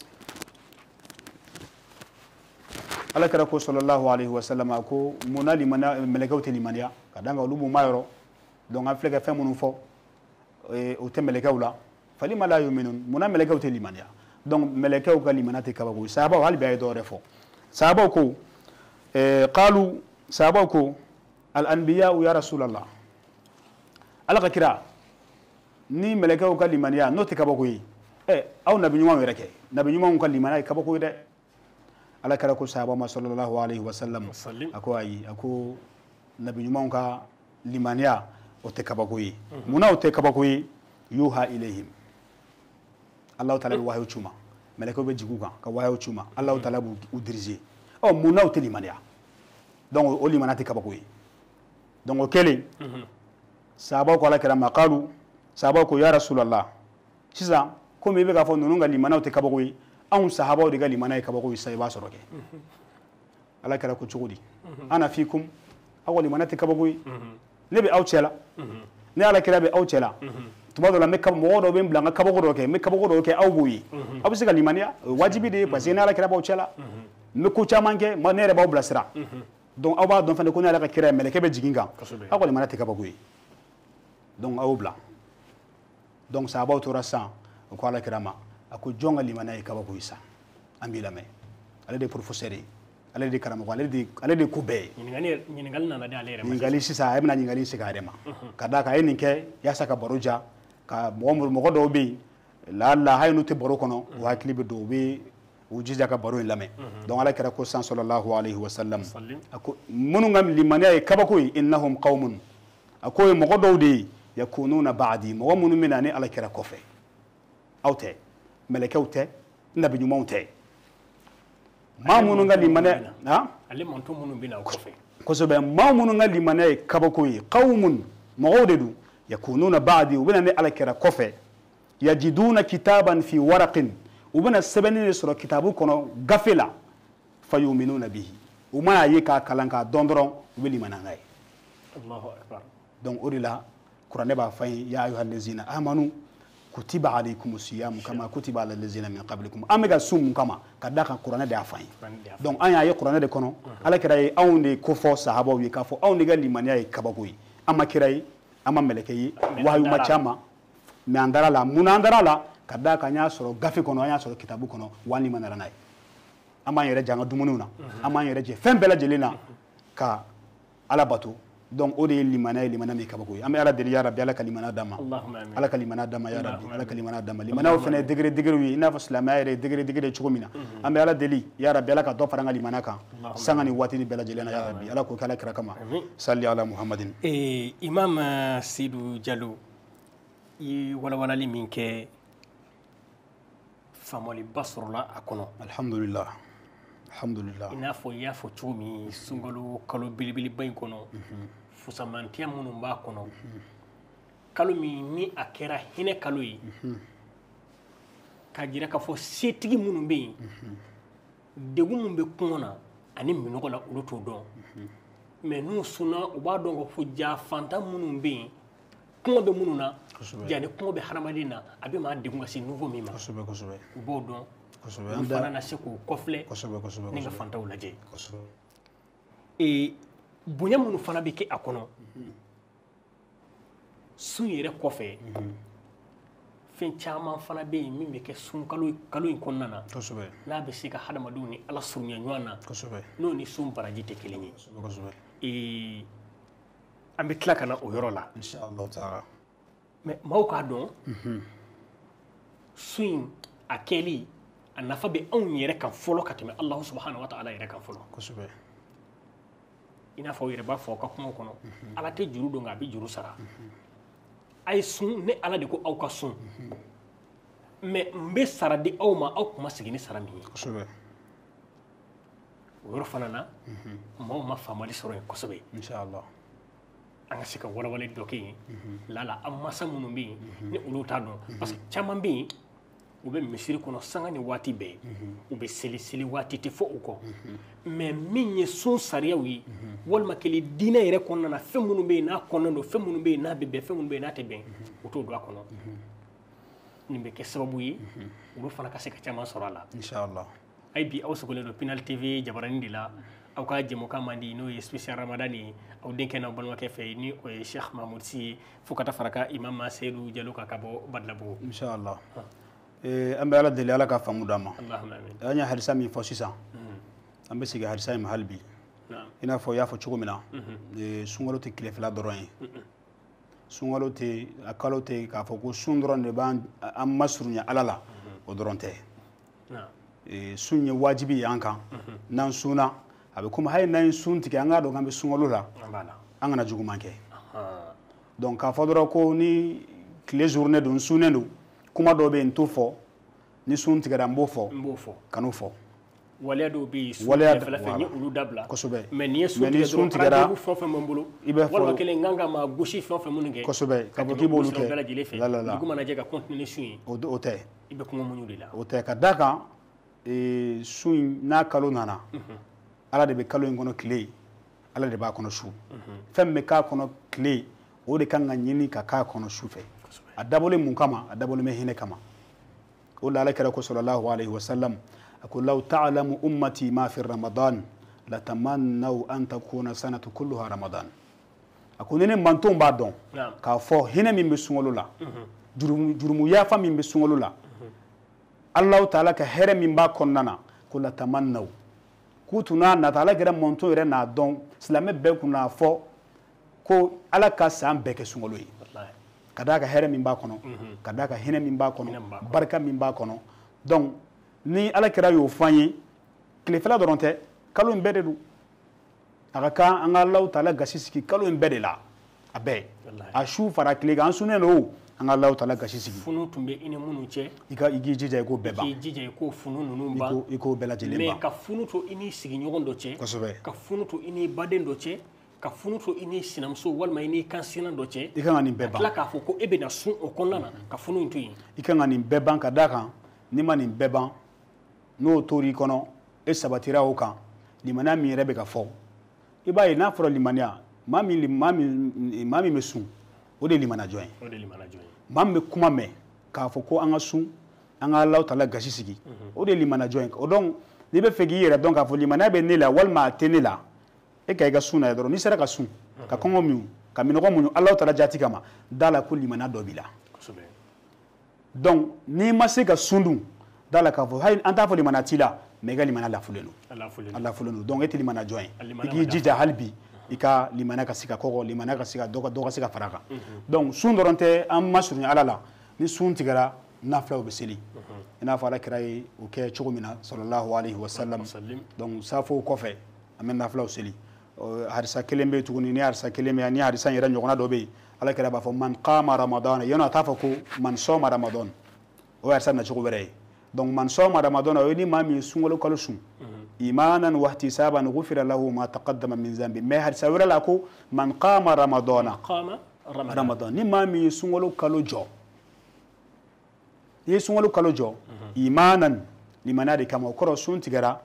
sallallahu alayhi wa sallam a ko munna limaniya mɛlɛkɛw tɛ limaniya ka d'a kan olu b'u ma yɔrɔ donc an filɛ ka fɛn minnu fɔ o tɛ mɛlɛkɛw la falima la yu'minun munna mɛlɛkɛw tɛ limaniya donc mɛlɛkɛw ka limaniya tɛ kabako ye sahabaw hali bi a ye dɔ wɛrɛ fɔ sahabaw ko qalu sahabaw ko al anbiya'u ya rasulallah ala ka kira ni mɛlɛkɛw ka limaniya n'o tɛ kabako ye aw nabi ɲumanw yɛrɛ kɛ nabi ɲumanw ka limaniya ye kabako ye dɛ ala kɛra ko sahaba ma sallallahu alayhi wa sallam a ko ayi a ko nabi ɲumanw ka limaniya o tɛ kabako ye munna o tɛ kabako ye yuha ilayhim Allahu taala bɛ wahayu c'u ma mɛlɛkɛw bɛ jigin u kan ka wahayu c'u ma Allahu taala b'u diriger ɔ munna o tɛ limaniya donc o limaniya tɛ kabako ye donc o kɛlen sahabaw ko ala kɛra ma qalu sahabaw ko ya rasulallah sisan komi i bɛ k'a fɔ ninnu ka limaniyaw tɛ kabako ye anw sahabaw de ka limaniya ye kabako ye sisan i b'a sɔrɔ kɛ ala kɛra ko cogo di ana fikum aw ka limaniya tɛ kabako ye ne bɛ aw cɛ la ne ala kira bɛ aw cɛ la tuma dɔ la n bɛ mɔgɔ dɔw bɛ n bila n ka kabako dɔ kɛ n bɛ kabako dɔw kɛ aw b'o ye aw bɛ se ka limaniya o ye wajibi de ye parce que ne ala kira b'aw cɛ la n bɛ ko caman kɛ ne yɛrɛ b'aw bilasira donc aw b'a dɔn fana ko ne ala ka kira ye mɛlɛkɛ bɛ jigin kan aw ka limaniya tɛ kabako ye donc aw bila donc sahabaw tora sisan o ko ala kira ma a ko jɔn ka limaniya ye kabako ye sisan an b'i lamɛn ale de ye professeur ye ale de ye karamɔgɔ ale de ye ko bɛɛ ye ɲininkali nana di ale yɛrɛ ma ɲininkali sisan a bɛna ɲininkali segin a yɛrɛ ma ka d'a kan a ye nin kɛ yaasa ka baro ja ka mɔgɔ dɔw bɛ yen laala hali n'u tɛ baro kɔnɔ u hakili bɛ don u bɛ u jija ka baro in lamɛn donc ala kɛra ko san sallallahu alayhi wa sallam a ko minnu ka limaniya ye kabako ye innahum qaumun a ko ye mɔgɔ dɔw de ye yakununa ba'di mɔgɔ minnu bɛ na ni ala kɛra kɔfɛ aw tɛ mɛlɛkɛw tɛ nabi ɲumanw tɛ maa minnu ka limaniya ale manto minnu bɛ na o kɔfɛ kosɛbɛ maa minnu ka limaniya ye kabako ye qaumun mɔgɔw de don yakununa ba'di u bɛ na ni ala kɛra kɔfɛ yajiduna kitaban fi waraqin u bɛna sɛbɛnni de sɔrɔ kitabu kɔnɔ gafe la fayuminuna bihi u mana ye k'a kalan k'a dɔn dɔrɔn u bɛ limaniya n'a ye Allahu akbar donc o de la kuranɛ b'a fɔ an ye ya ayyuhallazina amanu kutiba alaykum siyamu kama kutiba ala allazina min qablikum an bɛ ka sun mun kama ka d'a kan kuranɛ de y'a fɔ an ye donc an y'a ye kuranɛ de kɔnɔ ala kɛra ye anw de ko fɔ sahabaw ye k'a fɔ anw de ka limaniya ye kabako ye an ma kira ye an ma mɛlɛkɛ ye wahayu ma ca ma mais an dara la mun an dara la ka d'a kan an y'a sɔrɔ gafe kɔnɔ an y'a sɔrɔ kitabu kɔnɔ wa an limaniyara n'a ye an b'an yɛrɛ jɛ an ka dumuniw na an b'an yɛrɛ jɛ fɛn bɛɛ lajɛlen na ka ala bato donc o de ye limaniya ye limaniya min ye kabako ye an bɛ ala deli ya rabi ala ka limaniya d'an ma ala ka limaniya d'an ma ya rabi ala ka limaniya d'an ma limaniyaw fana ye degré degré ye i n'a fɔ silamɛya yɛrɛ ye degré degré cogo min na an bɛ ala deli ya rabi ala ka dɔ fara an ka limaniya kan sanga ni waati ni bɛɛ lajɛlen na ya rabi ala k'o kɛ ala kira kama salli ala muhammadin imam Seydou Diallo i ye walawalali min kɛ faamuyaliba sɔrɔla a kɔnɔ alhamdulillah alhamdulillah i n'a fɔ i y'a fɔ cogo min sunkalo kalo belebeleba in kɔnɔ fusamantiya minnu b'a kɔnɔ kalo min ni a kɛra hinɛ kalo ye k'a jira k'a fɔ setigi minnu bɛ yen degun min bɛ kɔngɔ na ani minɔgɔ la olu t'o dɔn mais n'u sunna u b'a dɔn k'a fɔ ja fantan minnu bɛ yen kɔngɔ bɛ minnu na ja ni kɔngɔ bɛ hadamaden na a bɛ maa degun ka se niveau min ma u b'o dɔn olu fana na se k'u kɔfilɛ ni ka fantanw lajɛ. Bonya minnu fana bɛ kɛ a kɔnɔ, sun yɛrɛ kɔfɛ, fɛn caman fana bɛ yen min bɛ kɛ sun kalo in kɔnɔna na, n'a bɛ se ka hadamadenw ni Ala surunya ɲɔgɔn na, n'o ni sun baraji tɛ kelen ye. An bɛ tila ka na o yɔrɔ la. Inshallah taala. Mais maaw k'a dɔn, sun in a kɛli a nafa bɛ anw yɛrɛ kan fɔlɔ ka tɛmɛ Alahu subahana wa taala yɛrɛ kan fɔlɔ. I n'a fɔ aw yɛrɛ b'a fɔ aw ka kumaw kɔnɔ, Ala tɛ juru don nka a bɛ juru sara. A ye sun, ne Ala de ko aw ka sun, mais n bɛ sara di aw ma aw kuma sigi ni sara min ye. O yɔrɔ fana na, maaw ma faamali sɔrɔ yen kosɛbɛ. Inshallah. An ka se ka walawalali dɔ kɛ yen, lala an masa minnu bɛ yen ni olu t'a dɔn, parce que caman bɛ yen u bɛ misiri kɔnɔ sanga ni waati bɛɛ, u bɛ seli, seli waati tɛ fɔ u kɔ. Mais min ye sun sariyaw ye, walima kelen diinɛ yɛrɛ kɔnɔna na, fɛn minnu bɛ yen n'a kɔnnen don, fɛn minnu bɛ yen n'a bɛ bɛn, fɛn minnu bɛ yen n'a tɛ bɛn, u t'o don a kɔnɔ. Nin bɛ kɛ sababu ye olu fana ka se ka caman sɔrɔ a la. Inshallah. Ayi bi aw sigilen don Pinal TV jabaranin de la, aw ka jɛmukan man di n'o ye spécial Ramadan ye, aw denkɛ n'aw balimakɛ fɛ ni o ye Cheikh Mahmoud Sy ye, fo ka taa fara ka Imam Seydou Diallo kan ka bɔ Badalabugu. Inshallah. An bɛ Ala deli Ala ka faamu d'an ma. An ye hadisa min fɔ sisan, an bɛ segin hadisa in ma hali bi. I n'a fɔ i y'a fɔ cogo min na, sunkalo tɛ tile fila dɔrɔn ye. Sunkalo tɛ, a kalo tɛ k'a fɔ ko sun dɔrɔn de b'an an masurunya Ala la, o dɔrɔn tɛ. Sun ye wajibi ye an kan. N'an sunna, a bɛ komi hali n'an ye sun tigɛ, an k'a dɔn k'an bɛ sunkalo la, an kana juguman kɛ. Donc k'a fɔ dɔrɔn ko ni tile journée don, n sunnen don, kuma dɔw bɛ yen n t'o fɔ, ni sun tigɛra n b'o fɔ, kan'o fɔ. Waleya dɔw bɛ yen sun tigɛ fɛ n ye olu dabila. Kosɛbɛ. Mais n'i ye sun tigɛ dɔrɔn, rendez-vous fɛn o fɛn bɛ n bolo, walima kelen n kan ka maa gosi fɛn o fɛn minnu kɛ, kosɛbɛ, k'a fɔ k'i b'olu kɛ bɛɛ lajɛlen fɛ, dugu mana jɛ ka continuer ni sun ye, o tɛ. I bɛ kɔngɔ muɲu de la. O tɛ, ka d'a kan sun in n'a kalo nana, Ala de bɛ kalo in kɔnɔ tile, Ala de b'a kɔnɔ su. Fɛn min bɛ k'a kɔnɔ tile, o de kan ka ɲini ka k'a kɔnɔ su fɛ. A dabɔlen mun kama? A dabɔlen bɛ hinɛ kama. O la Ala kira ko sallallahu alayhi wa sallam, a ko law ta'lamu ummati ma fi ramadan latamannaw an takuna sanatu kulluha ramadan. A ko ni ne mantonw b'a dɔn k'a fɔ hinɛ min bɛ sunkalo la, jurumu yafa min bɛ sunkalo la, Alahu taala ka hɛrɛ min b'a kɔnɔna na, ko latamannaw, k'u tun n'a nata, Ala kira manton yɛrɛ n'a dɔn, silamɛ bɛɛ kun n'a fɔ ko Ala ka san bɛɛ kɛ sunkalo ye. Ka d'a ka hɛrɛ min b'a kɔnɔ, ka d'a ka hinɛ min b'a kɔnɔ, barika min b'a kɔnɔ. Donc ni Ala kira y'o fɔ an ye, tile fila dɔrɔn tɛ, kalo in bɛɛ de don. A ka kan an ka Alahu taala gasi sigi kalo in bɛɛ de la, a bɛɛ. A su fara tile kan, an sunnen don, an ka Alahu taala gasi sigi. Funu tun bɛ i ni minnu cɛ, i k'i jija i k'o bɛɛ ban. I k'i jija i k'o funu ninnu ban. I k'o bɛɛ lajɛlen ban. Mais ka funu to i ni sigiɲɔgɔn dɔ cɛ. Kosɛbɛ. Ka funu to i ni baden dɔ cɛ. Ka funu to i ni sinamuso walima i ni kansina dɔ cɛ. I kan ka nin bɛɛ ban. Ka tila k'a fɔ ko e bɛna sun o kɔnɔna na, ka funu in to yen. I kan ka nin bɛɛ ban, ka d'a kan n'i ma nin bɛɛ ban, n'o tor'i kɔnɔ, e sabatira o kan, limaniya min yɛrɛ bɛ ka fɔ, i b'a ye n'a fɔra limaniya, maa min bɛ sun, o de ye limaniya jɔn ye. O de ye limaniya jɔn ye. Maa min bɛ kuma mɛn k'a fɔ ko an ka sun, an ka Alahu taala gasi sigi, o de ye limaniya jɔn ye. O donc n'i bɛ fɛ k'i yɛrɛ dɔn k'a fɔ limaniya bɛ ne la walima a tɛ ne la, e ka i ka sun na dɔrɔn, n'i sera ka sun, ka kɔngɔ muɲu, ka minɔgɔ muɲu Alahu taala jati kama, da la ko limaniya dɔ b'i la. Donc n'i ma se ka sun dun, da la k'a fɔ hali an t'a fɔ limaniya t'i la, mais i ka limaniya lafulen don. A lafulen don. Donc e tɛ limaniya jɔn ye. I k'i jija hali bi i ka limaniya ka se ka kɔgɔ, limaniya ka se ka dɔ ka se ka fara a kan. Donc sun dɔrɔn tɛ an masurunya Ala la. Ni sun tigɛra, nafilaw bɛ seli. I n'a fɔ Ala kira ye o kɛ cogo min na, sallallahu alayhi wa sallam. Donc safo kɔfɛ, an bɛ nafilaw seli. Hadisa kelen bɛ yen tuguni, ni hadisa kelen bɛ yan, ni hadisa in yɛrɛ ɲɔgɔnna dɔ bɛ yen, Ala kira b'a fɔ man qama ramadan, yann'a t'a fɔ ko man sɔma ramadan, o ye hadisa nacogo wɛrɛ ye. Donc man sɔma ramadan, o ye ni maa min ye sunkalo kalo sun, imanan wa ihtisaban ghufira lahu ma taqaddama min zambi. Mais hadisa wɛrɛ la ko man qama ramadana, ramadan, ni maa min ye sunkalo kalo jɔ, i ye sunkalo kalo jɔ imanan, limaniya de kama, o kɔrɔ sun tigɛra,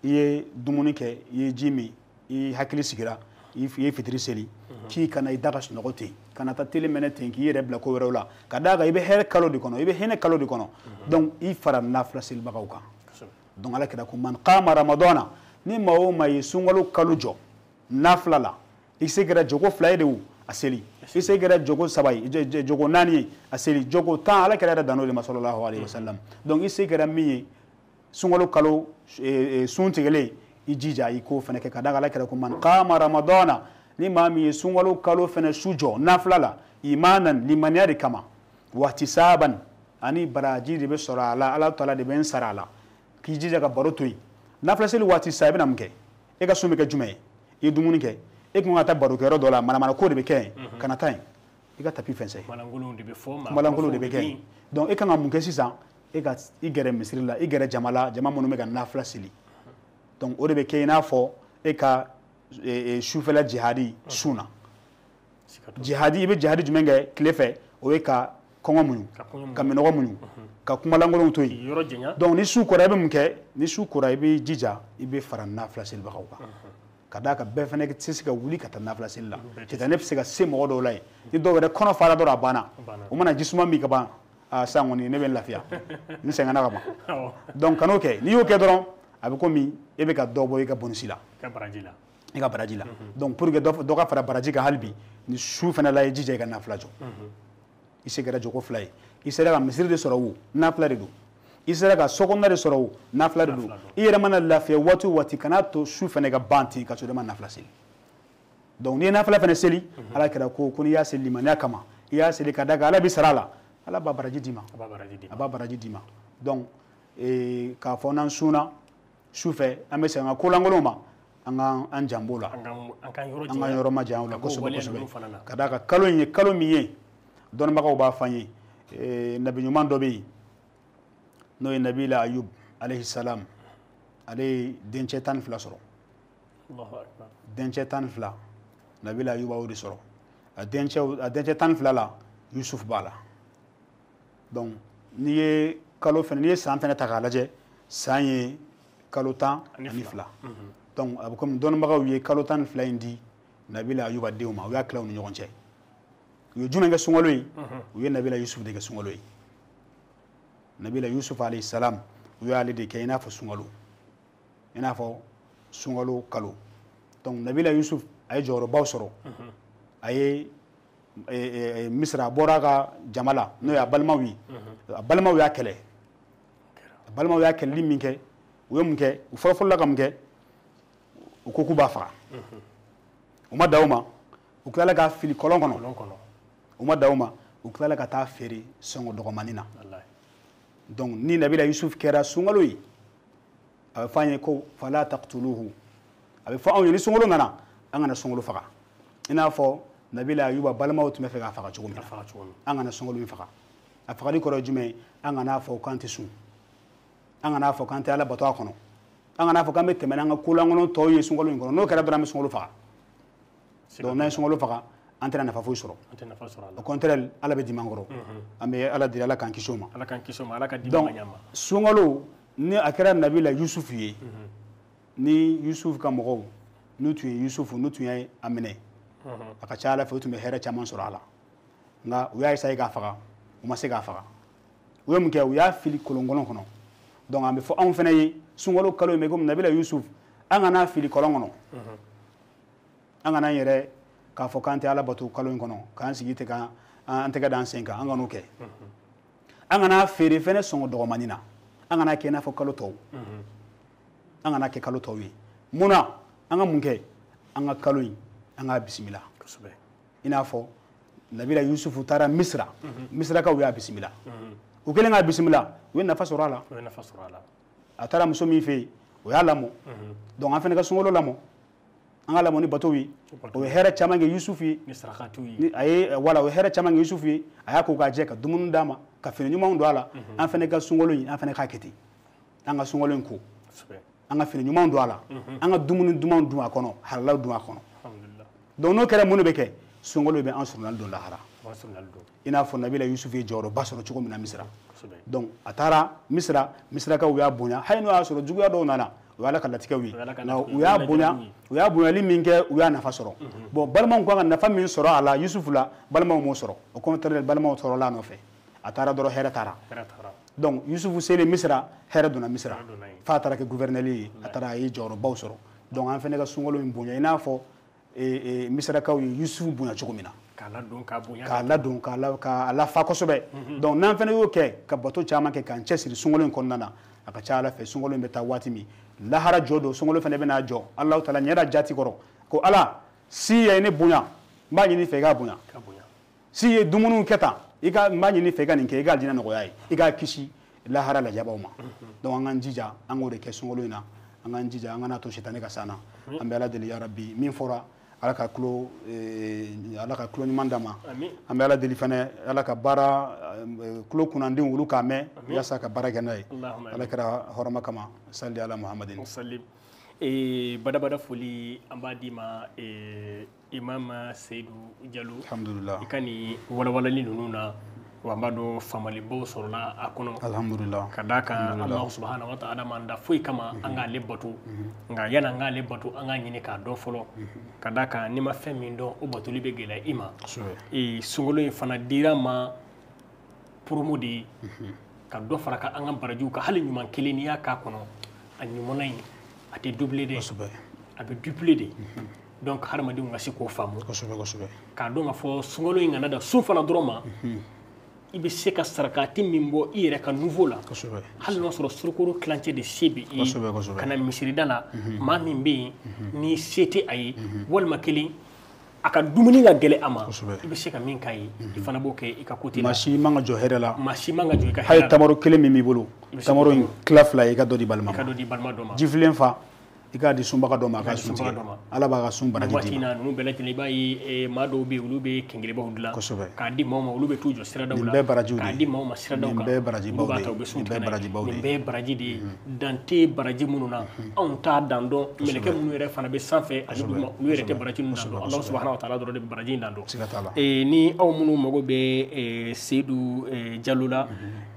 i ye dumuni kɛ, i ye ji min, i hakili sigira, i ye fitiri seli, k'i kana i da ka sunɔgɔ ten, kana taa tele mɛnɛ ten, k'i yɛrɛ bila ko wɛrɛw la, ka d'a kan i bɛ hɛrɛ kalo de kɔnɔ, i bɛ hinɛ kalo de kɔnɔ. Donc i fara nafila selibagaw kan. Donc Ala kira ko man qama ramadana, ni maa o maa ye sunkalo kalo jɔ, nafila la. I se kɛra jogo 2 ye de o, a seli. I se kɛra jogo 3 ye, jogo 4 ye, a seli. Jogo 10, Ala kɛra yɛrɛ dan'o de ma sallallahu alaihi wasallam. Donc i se kɛra min ye sunkalo kalo sun tigɛlen, i jija i k'o fana kɛ, ka da Ala kɛra ko man qama ramadana, ni maa min ye sunkalo kalo fana su jɔ nafila la, imanan, limaniya de kama, wahtisaban, ani baraji de bɛ sɔrɔ a la, Ala taala de bɛ n sara a la. K'i jija ka baro to yen. Nafila seli waati sa, i bɛna mun kɛ? E ka sun bɛ kɛ jumɛn ye? I ye dumuni kɛ, e kun ka taa barokɛyɔrɔ dɔ la, manamana ko de bɛ kɛ yen, kana taa yen, i ka tapis fɛnsɛn. Kumalankolonw de bɛ fɔ, kumalankolonw de bɛ kɛ yen. Donc e kan ka mun kɛ sisan? E ka i gɛrɛ misiri la, i gɛrɛ jama la, jama minnu bɛ ka nafila seli. Donc o de bɛ kɛ i n'a fɔ e ka sufɛla jihadi sun na. Jihadi, i bɛ jihadi jumɛn kɛ tile fɛ? O ye ka kɔngɔ muɲu, ka minɔgɔ muɲu, ka kumalankolonw to yen. Donc ni su kora, i bɛ mun kɛ? Ni su kora, i bɛ jija, i bɛ fara nafila selibagaw kan. Ka d'a kan bɛɛ fana tɛ se ka wuli ka taa nafila seli la. Sitanɛ bɛ se ka se mɔgɔ dɔw la yen. Ni dɔw yɛrɛ kɔnɔ fara dɔrɔn, a banna. O mana jisuma min ka ban, aa sisan kɔni ne bɛ n lafiya, n sɛgɛnna ka ban. Donc kan'o kɛ. N'i y'o kɛ dɔrɔn, a bɛ komi e bɛ ka dɔ bɔ i ka bonus la, i ka baraji la. Donc pour que dɔ ka fara baraji kan hali bi, ni su fana la, i jija i ka nafila jɔ. I se kɛra jogo 2 ye, i sera ka misiri de sɔrɔ o, nafila de don. I sera ka sokɔnɔna de sɔrɔ o, nafila de don. I yɛrɛ mana lafiya waati o waati, kana to su fana ka ban ten ka sɔrɔ i ma nafila seli. Donc n'i ye nafila fana seli, Ala kɛra ko n'i y'a seli limaniya kama, i y'a seli ka da kan Ala b'i sara a la, Ala b'a baraji d'i ma, a b'a baraji d'i ma. Donc k'a fɔ n'an sunna su fɛ, an bɛ segin an ka kolankolonw ma, an ka an janbo la, an ka yɔrɔ ma janya o la kosɛbɛ kosɛbɛ. Ka d'a kan kalo in ye kalo min ye, dɔnnibagaw b'a fɔ an ye, nabi ɲuman dɔ bɛ yen, n'o ye Nabila Ayub alayhi salam. Ale ye dencɛ 12 sɔrɔ. Dencɛ 12, Nabila Ayub y'o de sɔrɔ. A dencɛ 12 la, Yusuf b'a la. Donc n'i ye kalo fɛnɛ, n'i ye san fɛnɛ ta k'a lajɛ, san ye kalo 12. Donc a bɛ komi dɔnnibagaw ye kalo 12 in di Nabila Ayuba denw ma, u y'a tila u ni ɲɔgɔn cɛ. U ye jumɛn kɛ sunkalo ye? U ye Nabila Yusuf de kɛ sunkalo ye. Nabila Yusuf alayhi salam, u y'ale de kɛ i n'a fɔ sunkalo, i n'a fɔ sunkalo kalo. Donc Nabila Yusuf a ye jɔyɔrɔbaw sɔrɔ. A ye Misira, a bɔra a ka jama la, n'o ye a balimaw ye. A balimaw y'a kɛlɛ. A balimaw y'a kɛlɛli min kɛ, u ye mun kɛ? U fɔlɔfɔlɔla ka mun kɛ? U ko k'u b'a faga. U ma dan o ma, u tilala k'a fili kɔlɔn kɔnɔ. U ma dan o ma, u tilala ka taa feere sɔngɔ dɔgɔmanin na. Donc ni Nabila Yusuf kɛra sunkalo ye, a bɛ fɔ an ye ko fala taqtuluhu. A bɛ fɔ anw ye ni sunkalo nana, an kana sunkalo faga. I n'a fɔ Nabila Ayuba balimaw tun bɛ fɛ k'a faga cogo min na, an kana sunkalo in faga. A fagali kɔrɔ ye jumɛn ye? An kana fɔ k'an tɛ sun, an kana fɔ k'an tɛ Ala bato a kɔnɔ, an kana fɔ k'an bɛ tɛmɛ n'an ka kolankolon tɔw ye sunkalo in kɔnɔ. N'o kɛra dɔrɔn, an bɛ sunkalo faga. Donc n'an ye sunkalo faga, an tɛna nafa foyi sɔrɔ. Au contraire, Ala bɛ dimi an kɔrɔ. An bɛ Ala deli, Ala k'an kisi o ma. Ala k'an kisi o ma, Ala ka dimi ka ɲa ma. Sunkalo, ni a kɛra Nabila Yusuf ye, ni Yusuf ka mɔgɔw n'u tun ye Yusuf, n'u tun ye a minɛ, a ka ca Ala fɛ u tun bɛ hɛrɛ caman sɔrɔ a la. Nka u y'a essayer k'a faga, u ma se k'a faga. U ye mun kɛ? U y'a fili kolonkolon kɔnɔ. Donc an bɛ fɔ anw fana ye, sunkalo kalo in bɛ komi Nabila Yusuf, an kana fili kɔlɔn kɔnɔ. An kana an yɛrɛ k'a fɔ k'an tɛ Ala bato kalo in kɔnɔ, k'an sigi ten k'an tɛgɛ da an sen kan, an kan'o kɛ. An kana feere fɛnɛ sɔngɔ dɔgɔmanin na. An kana kɛ i n'a fɔ kalo tɔw. An kana kɛ kalo tɔw ye. Mun na? An ka mun kɛ? An ka kalo in, an k'a bisimila. I n'a fɔ Nabila Yusufu taara Misira, Misirakaw y'a bisimila. U kɛlen k'a bisimila, u ye nafa sɔrɔ a la. A taara muso min fɛ yen, o y'a lamɔ. Donc an fana ka sunkalo lamɔ, an ka lamɔ ni bato ye. O ye hɛrɛ caman kɛ Yusuf ye. A ye wala, o ye hɛrɛ caman kɛ Yusuf ye. A y'a ko k'a jɛ, ka dumuni d'a ma, ka fini ɲumanw don a la. An fana ka sunkalo in, an fana k'a kɛ ten. An ka sunkalo in ko, an ka fini ɲumanw don a la, an ka dumuni dumanw dun a kɔnɔ, halalaw dun a kɔnɔ. Donc n'o kɛra, mun de bɛ kɛ? Sunkalo bɛ an surunali don lahara. I n'a fɔ Nabila Yusuf ye jɔyɔrɔba sɔrɔ cogo min na Misira. Donc a taara Misira, Misirakaw y'a bonya, hali n'o y'a sɔrɔ juguya dɔw nana, o y'Ala ka latigɛw ye. Nka u y'a bonya, u y'a bonyali min kɛ, u y'a nafa sɔrɔ. Bon, balimaw kan ka nafa min sɔrɔ a la Yusuf la, balimaw m'o sɔrɔ. Au contraire, balimaw tɔɔrɔla a nɔfɛ. A taara dɔrɔn, hɛrɛ taara. Donc Yusuf selen Misira, hɛrɛ donna Misira. F'a taara kɛ gouverneur ye, a taara a ye jɔyɔrɔbaw sɔrɔ. Donc an fana ka sunkalo in bonya i n'a fɔ Misirakaw ye Yusufu bonya cogo min na, k'a ladon k'a bonya, k'a ladon k'a lafa kosɛbɛ. Donc n'an fana y'o kɛ ka bato caman kɛ k'an cɛsiri sunkalo in kɔnɔna na, a ka ca Ala fɛ sunkalo in bɛ taa waati min lahara jɔ don, sunkalo fana bɛna jɔ Alahu taala ɲɛda jati kɔrɔ ko Ala si ye ne bonya, n b'a ɲini i fɛ i k'a bonya, si ye dumuniw kɛ tan i ka n b'a ɲini i fɛ i ka nin kɛ, i ka alijinɛ nɔgɔya ye, i k'a kisi lahara lajabaw ma. Donc an k'an jija an k'o de kɛ sunkalo in na, an k'an jija an kana to sitanɛ ka s'an na. An bɛ Ala deli ya Rabi min fɔra Ala ka tulo ɲuman d'an ma. An bɛ Ala deli fana Ala ka baara tulo kunnandenw olu k'a mɛn yaasa ka baara kɛ n'a ye. Ala kɛra hɔrɔma kama sali ala Muhammadin. Badabada foli an b'a d'i ma Imam Seydou Diallo. Alhamdulillah. I ka nin walawalali ninnu na, wa an b'a dɔn faamalibaw sɔrɔla a kɔnɔ. Alhamdulillah. Ka d'a kan Alahu subahana wa taala m'an da foyi kama an k'ale bato, nka yanni an k'ale bato an k'a ɲini k'a dɔn fɔlɔ. Ka d'a kan n'i ma fɛn min dɔn o batoli bɛ gɛlɛya i ma. Sunkalo in fana dira ma promo de ye ka dɔ fara ka an ka barajiw kan, hali ɲuman kelen n'i y'a k'a kɔnɔ a ɲuman in a tɛ doubler dɛ, a bɛ dupler de. Donc hadamadenw ka se k'o faamu k'a dɔn k'a fɔ sunkalo in kana da sun fana dɔrɔn ma. I bɛ se ka sarakati min bɔ i yɛrɛ ka niveau la, hali n'a sɔrɔ surukoro tilancɛ de se bɛ i ye ka na misirida la, maa min bɛ yen ni se tɛ a ye walima kelen a ka dumuni ka gɛlɛn a ma, i bɛ se ka min k'a ye i fana b'o kɛ i ka côté la. Maa si man ka jɔ hɛrɛ la, maa si man ka jɔ i ka hɛrɛ la. Hali tamaro kelen min b'i bolo, tamaro in tila fila ye i ka dɔ di balima ma, i ka dɔ di balima dɔ ma. Jifilen fa i k'a di sunbaga dɔ ma, a ka sun tigɛ, Ala b'a ka sun baraji d'i ma. Waati in na ninnu bɛɛ lajɛlen i b'a ye maa dɔw bɛ yen olu bɛ kɛnkɛnɛbaw dilan k'a di maaw ma, olu bɛ t'u jɔ siradaw la nin bɛɛ barajiw de ye, k'a di maaw ma siradaw kan, nin bɛɛ barajibaw de ye, nin bɛɛ barajibaw de ye, nin bɛɛ baraji de ye. Dan tɛ baraji minnu na anw t'a dan dɔn, mɛlɛkɛ minnu yɛrɛ fana bɛ sanfɛ ani duguma olu yɛrɛ tɛ baraji ninnu dan dɔn, Alahu subahana wa taala dɔrɔn de bɛ baraji in dan dɔn. Ni aw minnu mago bɛ Seydou Diallo la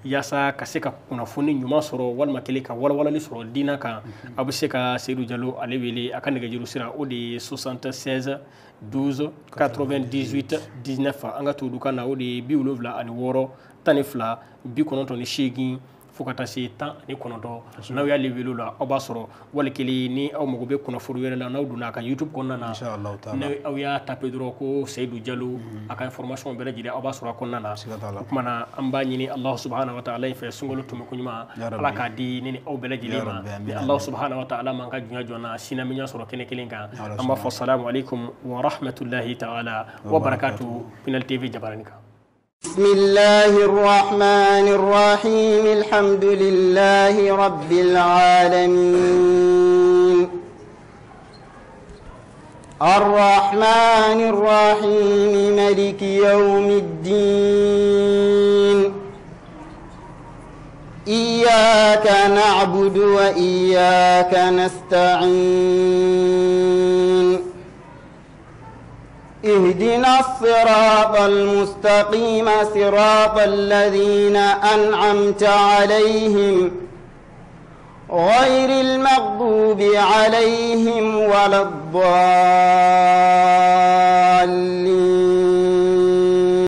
yaasa ka se ka kunnafoni ɲuman sɔrɔ walima kelen ka walawalali sɔrɔ diinɛ kan, aw bɛ se ka Seydou Diallo ale wele a ka nɛgɛjuru sira o de ye 76 12 98 19. An ka tubabukan na o de ye 76 12 98 fo ka taa se 19. N'aw y'ale wele o la aw b'a sɔrɔ, wali kelen ni aw mago bɛ kunnafoni wɛrɛ la n'aw donna a ka YouTube kɔnɔna na, n'aw y'a taper dɔrɔn ko Seydou Diallo a ka information bɛɛ lajɛlen aw b'a sɔrɔ a kɔnɔna na. O tuma na an b'a ɲini Alahu subahana wa taala fɛ sunkalo tɛmɛko ɲuman Ala k'a di ne ni aw bɛɛ lajɛlen ma. Ni Alahu subahana wa taala m'an ka junya jɔ na sini an bɛ ɲɔgɔn sɔrɔ kɛnɛ kelen kan. An b'a fɔ salamu aleykum wa rahmatulahi taala wa barakatu. Pinel TV jabarani kan. بسم الله الرحمن الرحيم الحمد لله رب العالمين الرحمن الرحيم ملك يوم الدين إياك نعبد وإياك نستعين اهدنا الصراط المستقيم صراط الذين أنعمت عليهم غير المغضوب عليهم ولا الضالين.